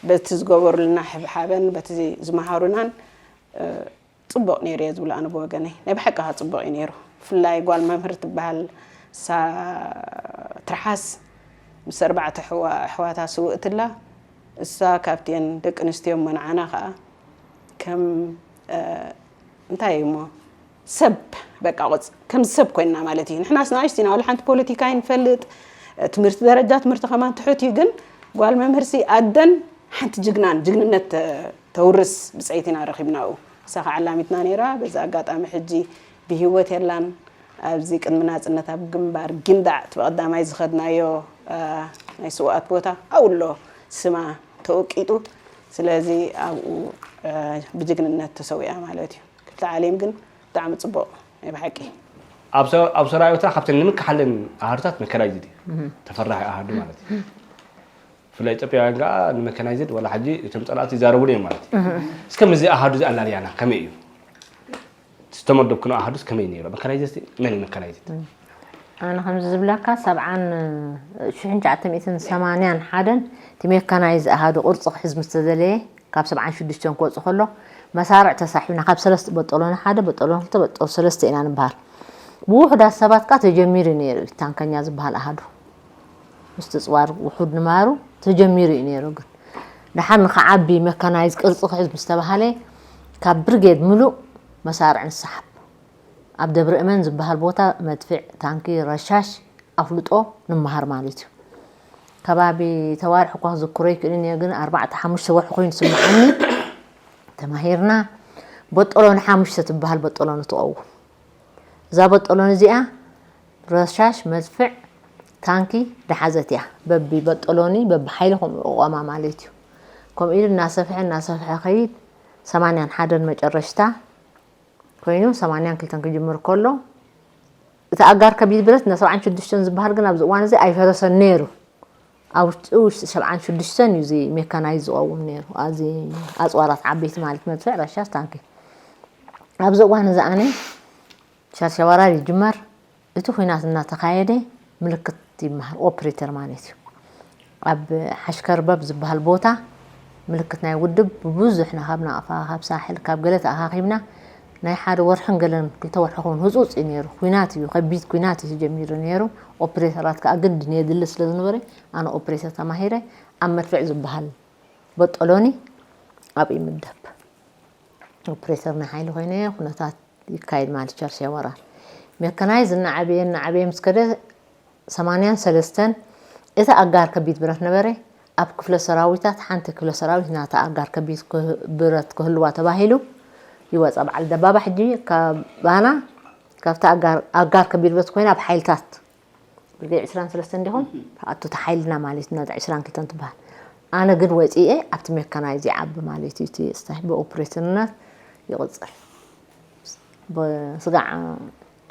በቲ ዝገበሩልና ሕብሓበን በቲ ዝመሃሩናን፣ እ፣ ጽቡቕ ነይሩ እየ ዝብሎ ኣነ ብወገነይ። ናይ ብሓቂ ከኣ ጽቡቕ እዩ ነይሩ። ብፍላይ ጓል መምህር ትበሃል ሳ-፣ ትርሓስ ምስ ኣርባዕተ ኣሕዋ-፣ ኣሕዋታ ስውእትላ፣ እሳ ካብተን ደቂ ኣንስትዮ እሞ ንዓና ከኣ ከም፣ እ፣ እንታይ እዩ እሞ፣ ሰብ፣ በቃ፣ ቆጽ-፣ ከም ሰብ ኮይንና ማለት እዩ። ንሕናስ ንኣሽቱ ኢና፣ ዋላ ሓንቲ ፖለቲካ ኣይንፈልጥ፣ ትምህርቲ፣ ደረጃ ትምህርቲ ከማን ትሑት እዩ፣ ግን ጓል መምህርሲ ኣደን ሓንቲ ጅግናን፣ ጅግንነት ተ-፣ ተውርስ ብጸይቲ ኢና ረኺብናኡ። እሳ ከዓ ዓላሚትና ነይራ። በዚ ኣጋጣሚ ሕጂ ብህይወት የላን። ኣብዚ ቅድሚ ናጽነት ኣብ ግንባር ጊንዳዕ እቲ ብቐዳማይ ዝኸድናዮ፣ እ፣ ናይ ስውኣት ቦታ ኣብኡ ኣሎ ስማ ተወቂጡ። ስለዚ ኣብኡ፣ እ፣ ብጅግንነት ተሰዊኣ ማለት እዩ። ክልተ ዓሊም ግን ብጣዕሚ ጽቡቕ ናይ ብሓቂ። ኣብ ሰ-፣ ኣብ ሰራዊትና ካብተን ንምክሓለን ኣሃዱታት መከናይዝድ እዩ። ተፈራሒ ኣሃዱ ማለት እዩ። ብፍላይ ኢትዮጵያውያን ከዓ ንመከናይዝድ ዋላ ሕጂ እቶም ጸላእቲ ይዛረቡሉ እዮም ማለት እዩ። እስከ ምስዚ ኣሃዱ እዚ ኣላልያና ከመይ እዩ? ዝተመደብክኖ ኣሃዱስ ከመይ ነይሩ? መከናይዝድ መን እዩ መከናይዝድ? ኣነ ከምዚ ዝብለካ ሰብዓን፣ ሽሕን ትሽዓተ ሚእትን ሰማንያን ሓደን እቲ ሜካናይዝ ኣሃዱ ቅርጺ ክሕዝ ምስ ተደለየ ካብ ሰብዓን ሽዱሽተን ክወጽእ ከሎ መሳርዕ ተሳሒብና ካብ ሰለስተ በጦሎኒ ሓደ በጦሎኒ ክልተ በጦሎኒ ሰለስተ ኢና ንበሃል። ብውሑዳት ሰባት ከኣ ተጀሚሩ ነይሩ እዩ ታንከኛ ዝበሃል ኣሃዱ። ምስትጽዋር ውሑድ ንማሩ ተጀሚሩ እዩ ነይሩ። ግን ደሓር ንኽዓቢ መካናይዝ ቅርጺ ክሕዝ ምስ ተባሃለ ካብ ብርጌድ ምሉእ መሳርዕ ንሰሓብ። ኣብ ደብረ እመን ዝበሃል ቦታ መድፍዕ፣ ታንኪ፣ ረሻሽ ኣፍልጦ ንመሃር ማለት እዩ። ከባቢ ተዋርሕ እኳ ክዝክሮ ይክእልን እየ፣ ግን ኣርባዕተ ሓሙሽተ ወርሒ ኮይኑ ዝስምዓኒ። ተማሂርና በጦሎኒ ሓሙሽተ ትበሃል በጦሎኒ ትቐውም። እዛ በጦሎኒ እዚኣ ረሻሽ፣ መድፍዕ፣ ታንኪ ደሓዘት እያ። በቢ በጦሎኒ በቢ ሓይሊ ከምኡ እቆማ ማለት እዩ። ከምኡ ኢሉ እናሰፍሐ እናሰፍሐ ከይድ ሰማንያን ሓደን መጨረሽታ ኮይኑ ሰማንያን ክልተን ክጅምር ከሎ እቲ ኣጋር ከቢድ ብረት ን ሰብዓን ሽዱሽተን ዝበሃል ግን ኣብዚ እዋን እዚ ኣይፈረሰን ነይሩ። ኣብ ውሽጢ ውሽጢ ሰብዓን ሽዱሽተን እዩ እዚ ሜካናይዝ ዝቐውም ነይሩ። ኣብዚ ኣፅዋራት ዓበይቲ ማለት መድፍዕ፣ ረሻሽ፣ ታንኪ። ኣብዚ እዋን እዚ ኣነ ሻርሻ ወራር ይጅመር። እቲ ኹናት እናተኻየደ ምልክት ይመሃር፣ ኦፕሬተር ማለት እዩ። ኣብ ሓሽከርበብ ዝበሃል ቦታ ምልክት ናይ ውድብ ብብዙሕ ኢና ካብ ናቕፋ፣ ካብ ሳሕል፣ ካብ ገለ ተኣኻኺብና ናይ ሓደ ወርሕን ገለን ክልተ ወርሒ ክኸውን ህጹጽ እዩ ነይሩ። ኹናት እዩ፣ ከቢድ ኹናት እዩ ተጀሚሩ ነይሩ። ኦፕሬተራት ከኣ ግድን የድሊ ስለ ዝነበረ ኣነ ኦፕሬተር ተማሂረ ኣብ መድፍዕ ዝበሃል በጦሎኒ ኣብ ይምደብ። ኦፕሬተር ናይ ሓይሊ ኮይነ ኩነታት ይካየድ ማለት ቻርሲያ ወራር ሜካናይዝ እናዓበየ እናዓበየ ምስ ከደ ሰማንያን ሰለስተን እቲ ኣጋር ከቢድ ብረት ነበረ። ኣብ ክፍለ ሰራዊታት ሓንቲ ክፍለ ሰራዊት ናታ ኣጋር ከቢድ ክህ-፣ ብረት ክህልዋ ተባሂሉ ይወፃ። በዓል ደባባ ሕጂ ካባና ካብቲ ኣጋር፣ ኣጋር ከቢድ ብረት ኮይና ኣብ ሓይልታት ብርጌድ ዕስራን ሰለስተን እንዲኹም ኣቶ ተሓይልና ማለት እዩ፣ ነታ ዕስራን ክልተን ትበሃል። ኣነ ግን ወፂኤ ኣብቲ ሜካናይዝ ይዓቢ ማለት እዩ። እቲ ስታሽ ብኦፕሬተርነት ይቕፅል። ብስጋዕ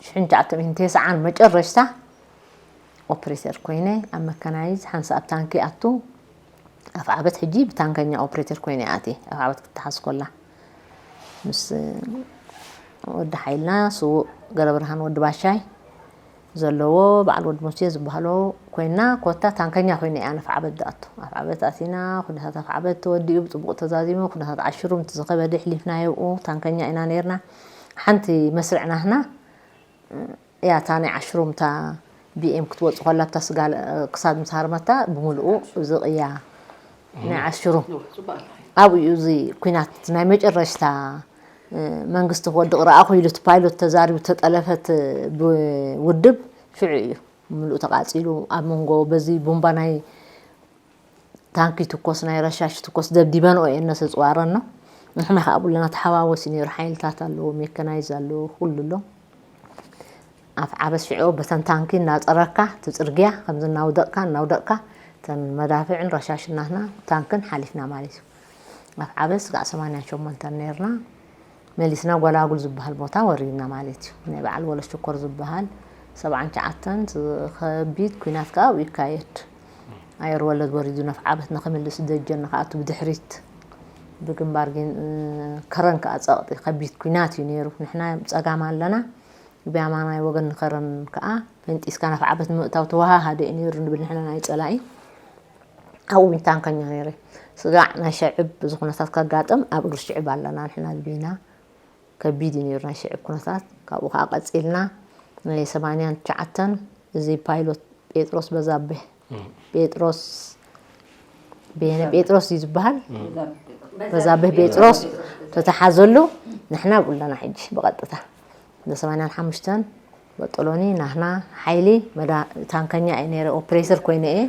ሽሕን ትሽዓተ ሚእትን ተስዓን መጨረሽታ ኦፕሬተር ኮይነ ኣብ መካናይዝ ሓንሳእ ኣብ ታንኪ ኣቱ ኣፍዓበት ሕጂ ብታንከኛ ኦፕሬተር ኮይነ ኣትየ ኣፍዓበት ክትሓዝ ከላ ምስ ወዲ ሓይልና ስዉእ ገረብርሃን ወዲ ባሻይ ዘለዎ በዓል ወዲ ሙሴ ዝበሃሎ ኮይና ኮታ ታንከኛ ኮይነ እያ ንኣፍዓበት ዝኣቱ። ኣፍዓበት ኣቲና ኩነታት ኣፍዓበት ተወዲኡ ብፅቡቕ ተዛዚሙ ኩነታት ዓሽሩ ምት ዝኸበደ ሕሊፍና የብኡ ታንከኛ ኢና ነይርና። ሓንቲ መስርዕ ናህና እያ እታ ናይ ዓሽሩም እታ ቢኤም ክትወጽእ ከላ ኣብታ ስጋ ክሳድ ምስ ሃርመታ ብምልኡ ዝቕያ ናይ ዓሽሩም ኣብኡ እዩ እዚ ኩናት ናይ መጨረሽታ መንግስቲ ክወድቕ ረኣኹ ኢሉ እቲ ፓይሎት ተዛሪቡ ተጠለፈት ብውድብ ሽዑ እዩ ምሉእ ተቓጺሉ ኣብ መንጎ በዚ ቡምባ ናይ ታንኪ ትኮስ ናይ ረሻሽ ትኮስ ደብዲበንኦ እየን ነተፅዋረን ነው። ንሕና ከዓ ብለና ተሓዋወስ እዩ ነይሩ ሓይልታት ኣለዎ ሜካናይዝ ኣለዎ ኩሉ ኣሎ። ኣፍ ዓበስ ሽዑ በተን ታንኪ እናፀረካ እቲ ፅርግያ ከምዚ እናውደቕካ እናውደቕካ እተን መዳፍዕን ረሻሽን ናትና ታንክን ሓሊፍና ማለት እዩ። ኣፍ ዓበስ ስጋዕ ሰማንያን ሸሞንተን ነርና። መሊስና ጎላጉል ዝበሃል ቦታ ወሪድና ማለት እዩ። ናይ በዓል ወለ ሽኮር ዝበሃል ሰብዓን ትሽዓተን ከቢድ ኲናት ከዓ ኣብኡ ይካየድ። ኣየር ወለድ ወሪዱ ነፍ ዓበት ንክምልስ ደጀን ንክኣቱ ብድሕሪት ብግንባር ግን ከረን ከዓ ፀቕጢ ከቢድ ኲናት እዩ ነይሩ። ንሕና ፀጋም ኣለና፣ ብየማናይ ወገን ንከረን ከዓ ፈንጢስካ ነፍ ዓበት ንምእታው ተወሃሃደ እዩ ነይሩ ንብል ንሕና ናይ ፀላኢ። ኣብኡ ዊንታንከኛ ነይረ። ስጋዕ ናይ ሸዕብ እዚ ኩነታት ከጋጥም ኣብ እግሪ ሽዕብ ኣለና ንሕና ልቢና። ከቢድ እዩ ነይሩ ናይ ሽዕብ ኩነታት። ካብኡ ከዓ ቀፂልና ናይ ሰማንያን ትሽዓተን እዚ ፓይሎት ጴጥሮስ በዛብህ፣ ጴጥሮስ፣ በየነ ጴጥሮስ እዩ ዝበሃል። በዛብህ ጴጥሮስ ተተሓዘሉ። ንሕና ብኡ ኣለና ሕጂ ብቐጥታ። ብ ሰማንያን ሓሙሽተን በጦሎኒ ናህና ሓይሊ መዳ-፣ ታንከኛ እየ ነይረ፣ ኦፕሬተር ኮይነ እየ።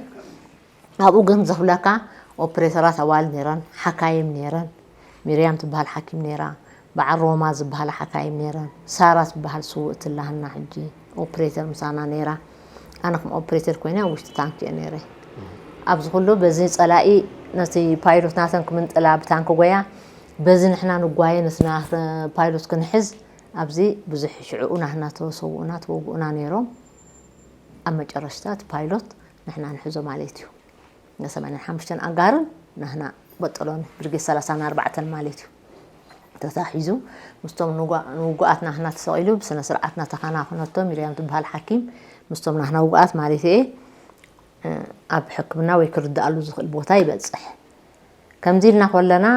ኣብኡ ግን ዘፍለካ ኦፕሬተራት ኣዋልድ ነይረን፣ ሓካይም ነይረን። ሚርያም ትበሃል ሓኪም ነይራ፣ በዓል ሮማ ዝበሃላ ሓካይም ነይረን፣ ሳራ ትበሃል ስውእቲ ላህና ሕጂ ኦፕሬተር ምሳና ነይራ። ኣነ ከም ኦፕሬተር ኮይነ ኣብ ውሽጢ ታንክ እየ ነይረ። ኣብዚ ኩሉ በዚ ፀላኢ ነቲ ፓይሎት ናተን ክምንጥላ ብታንክ ጎያ፣ በዚ ንሕና ንጓየ ነቲ ና-፣ ፓይሎት ክንሕዝ ኣብዚ ብዙሕ ሽዕኡ ናህና ተሰውኡና ተወግኡና ነይሮም። ኣብ መጨረሽታ እቲ ፓይሎት ንሕና ንሕዞ ማለት እዩ። ን ሰማንያን ሓሙሽተን ኣጋርን ናህና በጠሎን ብርጌድ ሰላሳን ኣርባዕተን ማለት እዩ። ተታሒዙ ምስቶም ንጓ-፣ ንውጉኣት ናህና ተሰቒሉ ብስነ ስርዓት ናተኻናኸነቶ ሚርያም ትበሃል ሓኪም ምስቶም ናህና ውጉኣት ማለት እየ፣ እ፣ ኣብ ሕክምና ወይ ክርድኣሉ ዝኽእል ቦታ ይበጽሕ። ከምዚ ኢልና ከለና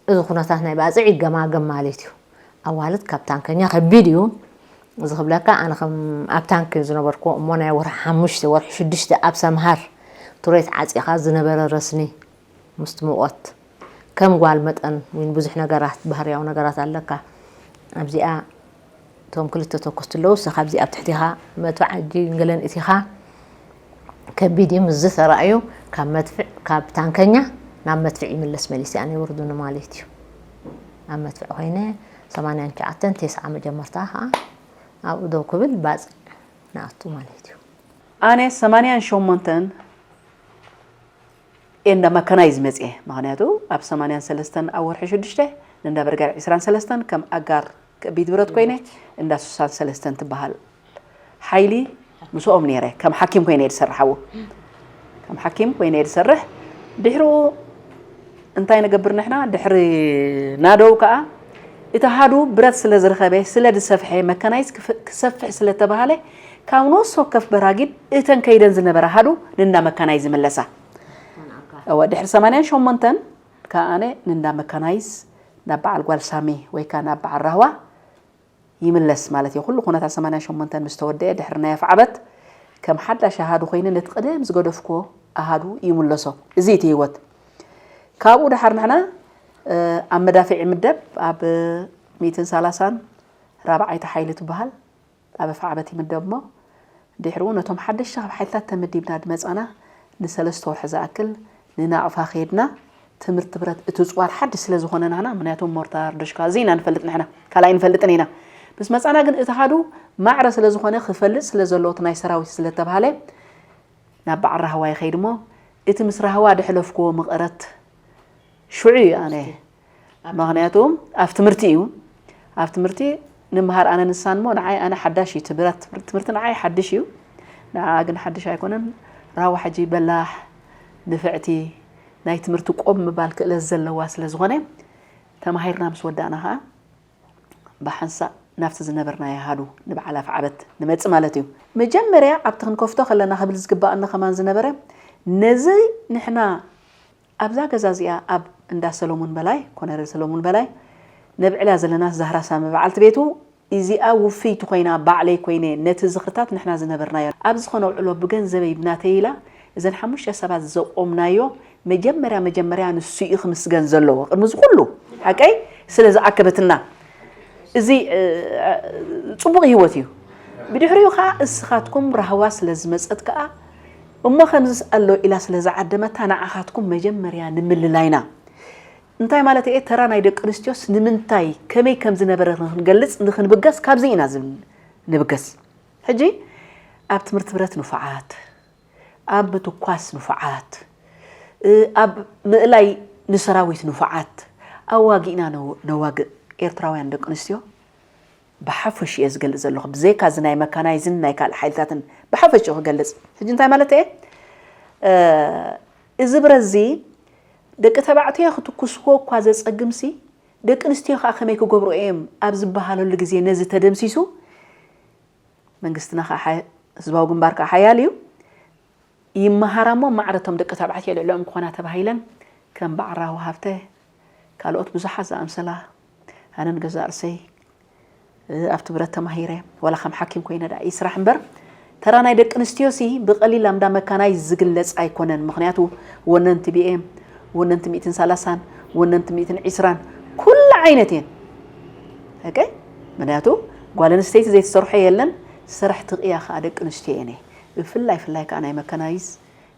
እዚ ኩነታት ናይ ባጽዕ ይገማገም ማለት እዩ። ኣዋልድ ካብ ታንከኛ ከቢድ እዩ። እዚ ክብለካ ኣነ ከም ኣብ ታንክ ዝነበርኩ እሞ ናይ ወርሒ ሓሙሽተ ወርሒ ሽዱሽተ ኣብ ሰምሃር ቱሬት ዓጺኻ ዝነበረ ረስኒ ምስቲ ሙቐት ከም ጓል መጠን እውን ብዙሕ ነገራት ባህርያዊ ነገራት ኣለካ። ኣብዚኣ እቶም ክልተ ተኮስቲ ኣለዉ፣ ንስኻ ኣብዚ ኣብ ትሕቲኻ መቶ ዓጂ ገለን እቲኻ ከቢድ እዩ። ምስዚ ተራእዩ ካብ መድፍዕ፣ ካብ ታንከኛ ናብ መድፍዕ ይምለስ መሊሰ ኣነ ይወርዱኒ ማለት እዩ። ኣብ መድፍዕ ኮይነ ሰማንያን ትሽዓተን ተስዓ መጀመርታ ከዓ ኣብኡ ደው ክብል ባፅዕ ንኣቱ ማለት እዩ። ኣነ ሰማንያን ሸሞንተን እየ እንዳ መካናይዝ መፅየ። ምኽንያቱ ኣብ ሰማንያን ሰለስተን ኣብ ወርሒ ሽዱሽተ ንእንዳ ብርጋድ ዒስራን ሰለስተን ከም ኣጋር ከቢድ ብረት ኮይነ እንዳ ስሳን ሰለስተን ትበሃል ሓይሊ ምስኦም ነይረ። ከም ሓኪም ኮይነ እየ ዝሰርሕ ኣብኡ። ከም ሓኪም ኮይነ እየ ዝሰርሕ። ድሕሪኡ እንታይ ንገብር ንሕና? ድሕሪ ናደው ከዓ እቲ ኣሃዱ ብረት ስለ ዝረኸበ፣ ስለ ዝሰፍሐ፣ መካናይዝ ክፍ-፣ ክሰፍሕ ስለ ተባሃለ፣ ካብ ነፍሲ ወከፍ በራጊድ እተን ከይደን ዝነበራ ኣሃዱ ንእንዳ መካናይዝ ይምለሳ። እወ፣ ድሕሪ ሰማንያን ሸሞንተን ከኣ ኣነ ንእንዳ መካናይዝ ናብ በዓል ጓል ሳሚ ወይ ከኣ ናብ በዓል ራህዋ ይምለስ ማለት እዩ። ኩሉ ኩነታት ሰማንያን ሸሞንተን ምስ ተወደአ፣ ድሕሪ ናይ ኣፍዓበት ከም ሓዳሽ ኣሃዱ ኮይነ ነቲ ቀደም ዝገደፍክዎ ኣሃዱ ይምለሶ። እዚ እቲ ህይወት። ካብኡ ደሓር ንሕና፣ እ፣ ኣብ መዳፍዕ ይምደብ፣ ኣብ ሚእትን ሰላሳን ራብዓይቲ ሓይሊ ትበሃል፣ ኣብ ኣፍዓበት ይምደብ እሞ፣ ድሕሪኡ ነቶም ሓደሽቲ ካብ ሓይልታት ተመዲብና ዝመጻና ንሰለስተ ወርሒ ዝኣክል ንናቕፋ ከይድና፣ ትምህርቲ ብረት እቲ ጽዋር ሓድሽ ስለ ዝኾነ ናህና፣ ምኽንያቱ ሞርታር፣ ዶሽካ፣ እዚ ኢና ንፈልጥ ንሕና፣ ካልእ ኣይንፈልጥን ኢና። ምስ መጻና ግን እቲ ኣሃዱ ማዕረ ስለ ዝኾነ ክፈልጥ ስለ ዘለዎ እቲ ናይ ሰራዊት ስለ ተባሃለ፣ ናብ በዓል ራህዋ ይኸይድ እሞ፣ እቲ ምስ ራህዋ ደሕለፍክዎ መቐረት ሽዑ እዩ ኣነ። ምኽንያቱ ኣብ ትምህርቲ እዩ። ኣብ ትምህርቲ ንምሃር ኣነ ንሳን እሞ፣ ንዓይ ኣነ ሓዳሽ እዩ፣ ትብረት ትምህርቲ ንዓይ ሓድሽ እዩ። ንዓኣ ግን ሓድሽ ኣይኮነን። ራህዋ ሕጂ በላሕ፣ ንፍዕቲ፣ ናይ ትምህርቲ ቆም ምባል ክእለት ዘለዋ ስለ ዝኾነ፣ ተማሂርና ምስ ወዳእና ኸኣ፣ ብሓንሳእ ናብቲ ዝነበርናዮ ኣሃዱ ንበዓል ኣፍዓበት ንመጽእ ማለት እዩ። መጀመርያ ኣብቲ ክንከፍቶ ከለና ክብል ዝግባኣና ከማን ዝነበረ፣ ነዚ ንሕና ኣብዛ ገዛ እዚኣ ኣብ እንዳ ሰሎሙን በላይ፣ ኮነሬል ሰሎሙን በላይ፣ ነብዕላ ዘለና ዛህራ ሳሚ በዓልቲ ቤቱ፣ እዚኣ ውፍይቲ ኮይና ባዕለይ ኮይነ ነቲ ዝኽርታት ንሕና ዝነበርናዮ ኣብ ዝኾነ ውዕሎ ብገንዘበይ ብናተይ ኢላ እዘን ሓሙሽተ ሰባት ዘቆምናዮ መጀመርያ መጀመርያ ንሱ እዩ ክምስገን ዘለዎ። ቅድሚ እዚ ኩሉ ሓቀይ ስለ ዝኣከበትና እዚ፣ እ፣ ጽቡቕ ህይወት እዩ። ብድሕሪኡ ኸኣ እስኻትኩም ራህዋ ስለ ዝመጸት ከኣ እሞ ከምዝስ ኣሎ ኢላ ስለ ዝዓደመታ ንዓኻትኩም መጀመርያ ንምልላይና። እንታይ ማለት እየ? ተራ ናይ ደቂ ኣንስትዮስ ንምንታይ ከመይ ከም ዝነበረ ንኽንገልጽ ንኽንብገስ ካብዚ ኢና ዝብል ንብገስ። ሕጂ ኣብ ትምህርቲ ብረት ንፉዓት፣ ኣብ ምትኳስ ንፉዓት፣ ኣብ ምእላይ ንሰራዊት ንፉዓት ኣዋጊእና ነዋግእ ኤርትራውያን ደቂ ኣንስትዮ ብሓፈሽኡ እየ ዝገልጽ ዘለኹ። ብዘይካ እዚ ናይ መካናይዝን ናይ ካልእ ሓይልታትን ብሓፈሽኡ ክገልጽ። ሕጂ እንታይ ማለት እየ? እዚ ብረት እዚ ደቂ ተባዕትዮ ክትኩስዎ እኳ ዘጸግምሲ፣ ደቂ ኣንስትዮ ከኣ ከመይ ክገብሩ እዮም ኣብ ዝበሃለሉ ግዜ ነዚ ተደምሲሱ፣ መንግስትና ከኣ ሓ- ህዝባዊ ግንባር ከኣ ሓያል እዩ። ይመሃራ እሞ ማዕረ እቶም ደቂ ተባዕትዮ ልዕሊኦም ክኾና ተባሂለን ከም በዓል ራህዋ ሃብተ ካልኦት ብዙሓት ዝኣምሰላ ኣነን ገዛእ ርእሰይ ኣብቲ ብረት ተማሂረ ዋላ ከም ሓኪም ኮይነ ደኣ ይስራሕ እምበር ተራ ናይ ደቂ ኣንስትዮሲ ብቐሊል ኣምዳ መካናይ ዝግለጽ ኣይኮነን። ምኽንያቱ ወነንቲ ቢኤም፣ ወነንቲ ሚእትን ሰላሳን፣ ወነንቲ ሚእትን ዕስራን ኩሉ ዓይነት እየን። ኦኬ ምክንያቱ ጓል ኣንስተይቲ ዘይትሰርሖ የለን። ስራሕ ትቕያ ከዓ ደቂ ኣንስትዮ እየን። ብፍላይ ፍላይ ከዓ ናይ መካናይዝ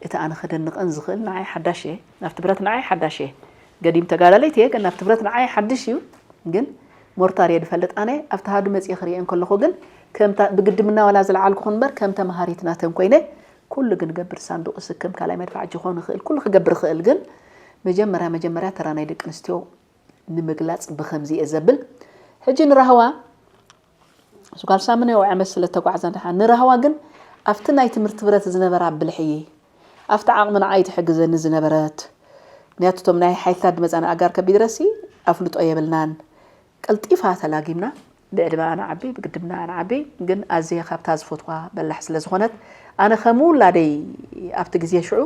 እቲ ኣነ ከደንቐን ዝኽእል ንዓይ ሓዳሽ እየ ናብቲ ብረት ንዓይ ሓዳሽ እየ። ገዲም ተጋዳለይቲ እየ ግን ናብቲ ብረት ንዓይ ሓድሽ እዩ። ግን ሞርታር እየ ዝፈልጥ ኣነ ኣብቲ ሃዱ መፅየ ክርእየን ከለኹ ግን ከምታ ብግድምና ዋላ ዝለዓልኩ እምበር ከም ተምሃሪት ናተን ኮይነ ኩሉ ግን ገብር ሳንዱቕ ስክም ካልኣይ መድፋዕ ጅኾን ይኽእል ኩሉ ክገብር ይኽእል ግን መጀመርያ መጀመርያ ተራ ናይ ደቂ ኣንስትዮ ንምግላፅ ብኸምዚ እየ ዘብል። ሕጂ ንራህዋ ስኳል ሳምነ ወዐመት ስለ ተጓዕዛ ንሓ ንራህዋ ግን ኣብቲ ናይ ትምህርቲ ብረት ዝነበራ ብልሒ ኣብቲ ዓቕሚ ንዓይ ትሕግዘኒ ዝነበረት ምክንያቱ እቶም ናይ ሓይልታት ድመፃና ኣጋር ከቢድ ረሲ ኣፍልጦ የብልናን ቀልጢፋ ተላጊምና ብዕድመ ኣነ ዓቢ ብግድምና ኣነ ዓቢ ግን ኣዝየ ካብታ ዝፈትዋ በላሕ ስለ ዝኾነት ኣነ ከም ውላደይ ኣብቲ ግዜ ሽዑ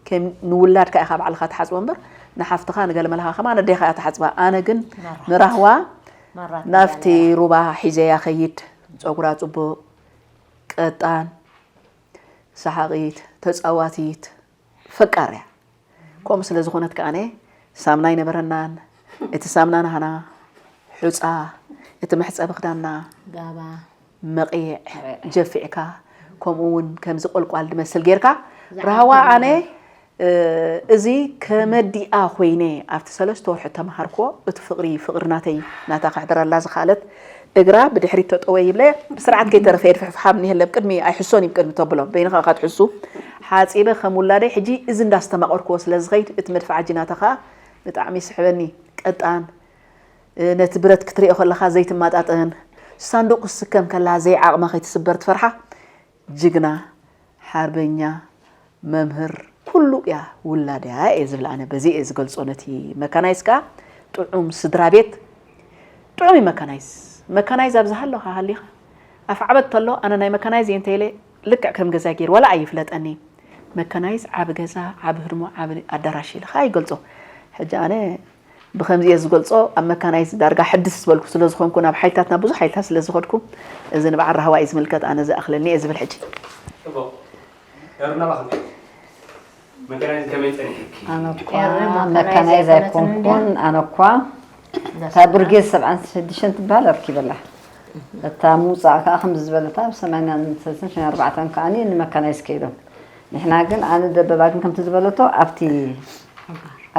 ከም ንውላድካ ኢኻ ባዕልኻ ትሓጽቦ እምበር ንሓፍትኻ ንገለመልኻ ከማን ኣዴኻ እያ ትሓጽባ ኣነ ግን ንራህዋ ናብቲ ሩባ ሒዘያ ኸይድ ጸጉራ ጽቡቕ ቀጣን ሰሓቒት ተጻዋቲት ፈቃር እያ ከምኡ ስለ ዝኾነት ከኣነ ሳምና ኣይነበረናን እቲ ሳምና ናህና ሑፃ እቲ መሕፀቢ ክዳንና ጋባ መቕይዕ ጀፊዕካ ከምኡ እውን ከምዚ ቆልቋል ድመስል ጌርካ ራህዋ ኣነ እዚ ከመዲኣ ኮይነ ኣብቲ ሰለስተ ወርሒ ተምሃርኮ እቲ ፍቕሪ ፍቕሪ ናተይ ናታ ክሕድረላ ዝኽኣለት እግራ ብድሕሪት ተጠወ ይብለ ብስርዓት ከይተረፈ የድፍሕፍሓም ኒሀለ ብቅድሚ ኣይሕሶን እዩ ብቅድሚ ተብሎ በይንኻ ኢኻ ትሕሱ ሓፂበ ከም ውላደይ ሕጂ እዚ እንዳስተማቐርክዎ ስለ ዝኸይድ እቲ መድፍዓ ጅናታ ኸኣ ብጣዕሚ ይስሕበኒ ቀጣን ነቲ ብረት ክትሪኦ ከለኻ ዘይትማጣጠን ሳንዱቕ ክትስከም ከላ ዘይዓቕማ ከይትስበር ትፈርሓ ጅግና ሓርበኛ መምህር ኩሉ እያ ውላድ እያ እየ ዝብል ኣነ በዚ እየ ዝገልፆ ነቲ መካናይዝ ከዓ ጥዑም ስድራ ቤት ጥዑም እዩ መካናይዝ መካናይዝ ኣብ ዝሃለኻ ሃሊኻ ኣፍ ዓበት ተሎ ኣነ ናይ መካናይዝ እየ እንተኢለ ልክዕ ከም ገዛ ገይር ዋላ ኣይፍለጠኒ መካናይዝ ዓቢ ገዛ ዓቢ ህድሞ ዓቢ ኣዳራሽ ኢልኻ ይገልፆ ሕጂ ኣነ ብኸምዚ እየ ዝገልጾ ኣብ መካናይዝ ዳርጋ ሕድስ ዝበልኩ ስለ ዝኾንኩ ናብ ሓይልታትና ብዙሕ ሓይልታት ስለ ዝኸድኩ እዚ ንበዓል ራህዋ እዩ ዝምልከት ኣነ ዝኣኽለኒ እየ ዝብል ሕጂ ኣነ እኳ መካናይዝ ኣይኮንኩን ኣነ እኳ እታ ብርጌድ ሰብዓን ሽዱሽተን ትበሃል ኣርኪበላ እታ ምውፃእ ከዓ ከምዚ ዝበለታ ኣብ ሰማንያን ሰለስተን ሸሞንተን ኣርባዕተን ከዓ ንመካናይዝ ከይዶም ንሕና ግን ኣነ ደበባ ግን ከምቲ ዝበለቶ ኣብቲ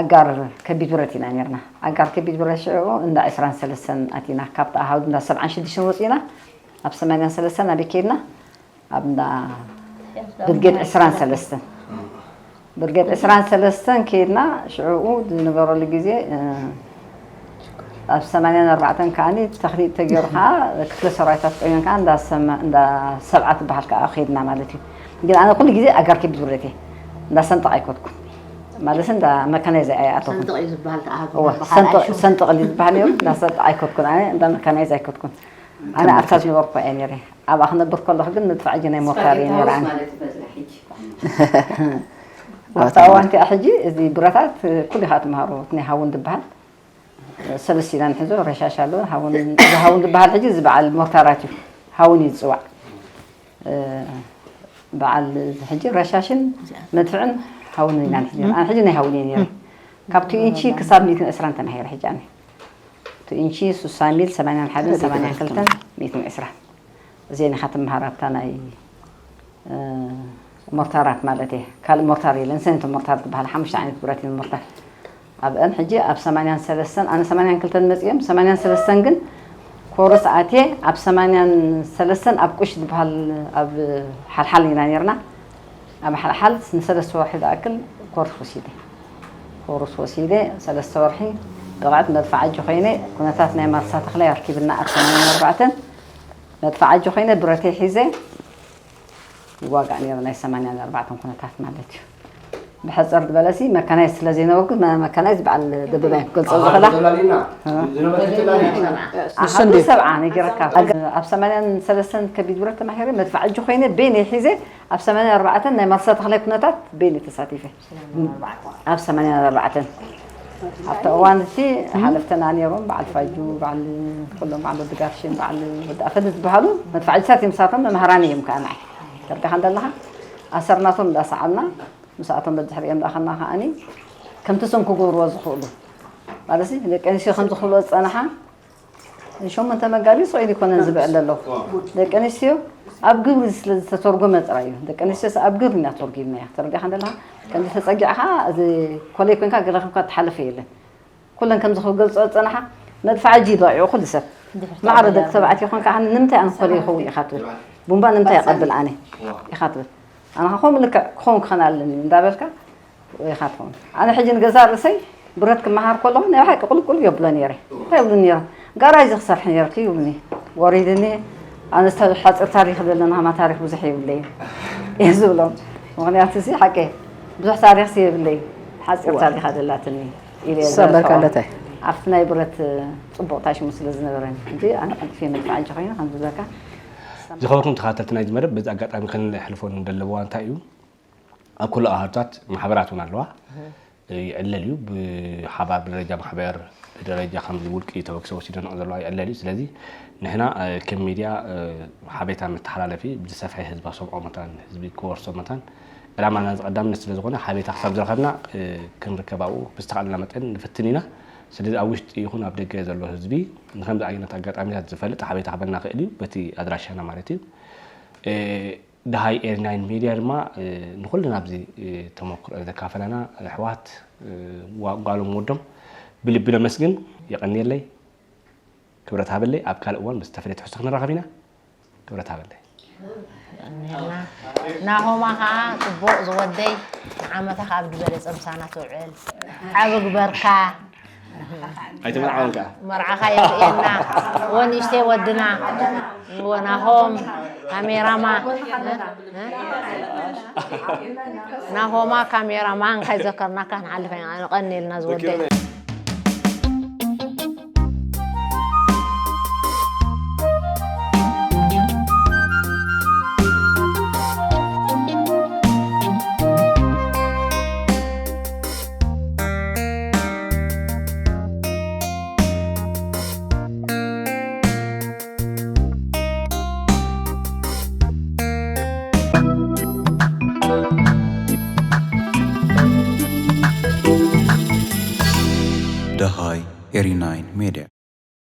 ኣጋር ከቢድ ብረት ኢና ነርና ኣጋር ከቢድ ብረት ሽዑ እንዳ ዕስራን ሰለስተን ኣቲና ካብቲ ኣሃዱ እንዳ ሰብዓን ሽዱሽተን ወፂና ኣብ ሰማንያን ሰለስተን ኣበይ ከይድና ኣብ እንዳ ብርጌድ ዕስራን ሰለስተን ብርጌድ ዕስራን ሰለስተን ከይድና ሽዑኡ ዝነበረሉ ግዜ ኣብ ሰማንያን ኣርባዕተን ከዓኒ ተኽሊጥ ተገይሩ ከዓ ክፍለ ሰራዊታት ኮይነን ከዓ እንዳ ሰብዓ ትበሃል ከዓ ከይድና ማለት እዩ ግን ኣነ ኩሉ ግዜ ኣጋር ከቢድ ብረት እየ እንዳ ሰንጠቕ ኣይኮትኩን ማለት እንዳ መካናይዝ ኣይኣተኹን ሰንጠቕ እዩ ዝበሃል ተኣሃዱ እዋ፣ ብኻልኣይ ሰንጠቕ- ሽም። ሰንጠቕ እዩ ዝበሃል ነይሩ እንዳ ሰንጠቕ ኣይኮትኩን ኣነ እንዳ መካናይዝ ኣይኮትኩን ኣነ ኣብታ ዝነበርኩ እየ ነይረ ኣብኣ ክነብር ከለኹ ግን መድፍዓ እጂ ናይ ሞርታር እየ ነይረ ኣነ ማለት ይበዝሕ ሕጂ ኣብታ እዋን እቲኣ ሕጂ እዚ ብረታት ኩሉ ኢኻ ትምሃሮ እቲ ናይ ሃውን ዝበሃል ሰለስተ ኢና ንሕዞ ረሻሽ ኣሎ ሃውን እዚ ሃውን ዝበሃል ሕጂ እዚ በዓል ሞርታራት እዩ ሃውን እዩ ዝፅዋዕ በዓል ሕጂ ረሻሽን መድፍዕን ሃውን ኢና ንሕጂ ኣነ ሕጂ ናይ ሃውን እየ ነይረ ካብ ቱ ኢንቺ ክሳብ ሚእትን ዕስራን ተማሂረ ሕጂ ኣነ ቱ ኢንቺ ሱሳ ሚል ሰማንያን ሓደን ሰማንያን ክልተን ሚእትን ዕስራን እዚአን ኢኻ ትምሃር ኣብታ ናይ ሞርታራት ማለት እየ ካልእ ሞርታር የለን ሰንቶ ሞርታር ትበሃል ሓሙሽተ ዓይነት ብረት እየን ሞርታር ኣብአን ሕጂ ኣብ ሰማንያን ሰለስተን ኣነ ሰማንያን ክልተን መፅኦም ሰማንያን ሰለስተን ግን ኮርስ ኣትየ ኣብ ሰማንያን ሰለስተን ኣብ ቁሽ ዝበሃል ኣብ ሓልሓል ኢና ነርና። ኣብ ሓልሓል ንሰለስተ ወርሒ ዝኣክል ኮርስ ወሲደ። ኮርስ ወሲደ ሰለስተ ወርሒ ብቕዕት መድፍዓጂ ኮይነ ኩነታት ናይ ማርሳ ተኽላይ ኣርኪብና ኣብ ሰማንያን ኣርባዕተን መድፍዓጂ ኮይነ ብረተይ ሒዘ ይዋጋእ ነይረ ናይ ሰማንያን ኣርባዕተን ኩነታት ማለት እዩ። ብሕፅር ዝበለሲ መካናይዝ ስለ ዘይነበርኩ መካናይዝ በዓል ደበባይ ክገልፆ ዝኽእላ ኣሓዱ ሰብዓ ነጊረካ ኣብ ሰማንያን ሰለስተን ከቢድ ብረት ተማሂረ መድፍዓጂ ኮይነ ቤን ሒዘ ኣብ ሰማንያን ኣርባዕተን ናይ ማርሳ ተኽላይ ኩነታት ቤን ተሳቲፈ ኣብ ሰማንያን ኣርባዕተን ኣብቲ እዋን እቲ ሓለፍተና ነይሮም በዓል ፋጁ በዓል ኩሎም በዓል ወዲ ጋርሽን በዓል ወዲ ኣፈንዲ ዝበሃሉ መድፍዓጅታት እዮም ሳቶም መምሃራን እዮም ከዓ ንዓይ ተርዲኻ እንደለኻ ኣሰርናቶም እንዳሰዓልና ምስኣቶም በድሕሪኦም ዳኸና ከዓኒ ከምቲ ስም ክገብርዎ ዝኽእሉ ማለት ደቂ ኣንስትዮ ከም ዝኽእልዎ ዝፀናሓ ሸሞንተ መጋቢት ስቕ ኢሉ ይኮነን ዝበዕል ኣለኹ ደቂ ኣንስትዮ ኣብ ግብሪ ስለ ዝተተርጎመ ጥራይ እዩ ደቂ ኣንስትዮ ኣብ ግብሪ ኢና ተርጉምናያ ተረዲኻ እንደለኻ ከምዚ ተፀጊዕኻ እዚ ኮለይ ኮንካ ገለ ከምካ ትሓልፈ የለን ኩለን ከምዚ ክገልፆ ዝፀናሓ መድፍዓጂ ይበቂዑ ኩሉ ሰብ ማዕረ ደቂ ተባዕትዮ ኮንካ ንምንታይ ኣነ ኮለይ ይኸውን ኢኻ ትብል ቡምባ ንምንታይ ይቐብል ኣነ ኢኻ ትብል ኣነ ከምኡ ልክዕ ክኸውን ክኸን ኣለኒ እንዳበልካ ኢኻ ትኸውን ኣነ ሕጂ ንገዛ ርእሰይ ብረት ክመሃር ከለኹ ናይ ሓቂ ቁልቁል የብሎ ነይረ እንታይ ይብሉ ነይሮም ጋራጅ ክሰርሕ ነይርኪ ይብሉኒ ወሪድኒ ኣነ ሓፂር ታሪክ ዘለና ማ ታሪክ ብዙሕ የብለይ እየ ዝብሎም ምክንያቱ እዚ ሓቂ ብዙሕ ታሪክ የብለይ ሓፂር ታሪክ ዘለትኒ ኢለ ሰበርካለታይ ኣብቲ ናይ ብረት ፅቡቕ ታሽሙ ስለ ዝነበረኒ ሕጂ ኣነ ቀልጥፍ መድፍዓጂ ኮይነ ከም ዝበካ ዝኸበርኩም ተኸታተልቲ ናይዚ መደብ በዚ ኣጋጣሚ ክንሕልፎ ንደለዎ እንታይ እዩ ኣብ ኩሉ ኣሃዱታት ማሕበራት እውን ኣለዋ ይዕለል እዩ ብሓባር ብደረጃ ማሕበር ብደረጃ ከምዚ ውልቂ ተበግሶ ወሲዶ ንቕ ዘለዋ ይዕለል እዩ ስለዚ ንሕና ከም ሚድያ ሓቤታ መተሓላለፊ ብዝሰፍሐ ህዝባ ሰምዖ መታን ህዝቢ ክወርሶ መታን ዕላማና ዝቐዳምነት ስለ ዝኾነ ሓቤታ ክሳብ ዝረኸብና ክንርከብ ኣብኡ ብዝተኻእለና መጠን ንፍትን ኢና ስለዚ ኣብ ውሽጢ ይኹን ኣብ ደገ ዘሎ ህዝቢ ንከምዚ ዓይነት ኣጋጣሚታት ዝፈልጥ ሓቤታ ክበና ክእል እዩ በቲ ኣድራሻና ማለት እዩ ደሃይ ኤርናይን ሚድያ ድማ ንኩልና ኣብዚ ተመክሮ ዘካፈለና ኣሕዋት ጓሎም ወዶም ብልቢ ነመስግን የቀንየለይ ክብረት ሃበለይ ኣብ ካልእ እዋን ብዝተፈለየ ትሕዝቶ ክንራኸብ ኢና ክብረት ሃበለይ ናሆማ ከዓ ፅቡቅ ዝወደይ ንዓመታ ካብ ዝበለፀ ምሳና ትውዕል ዓብ ግበርካ ኣይተመርዓወን ከዓ መርዓኻ የርእየና ወንእሽተይ ወድና ወናሆም ካሜራማ ናሆማ ካሜራማን ከይዘከርናካ ንሓልፈ ኢና ንቐኒልና ዝወደይ ደሃይ ኤሪ ናይን ሜድያ።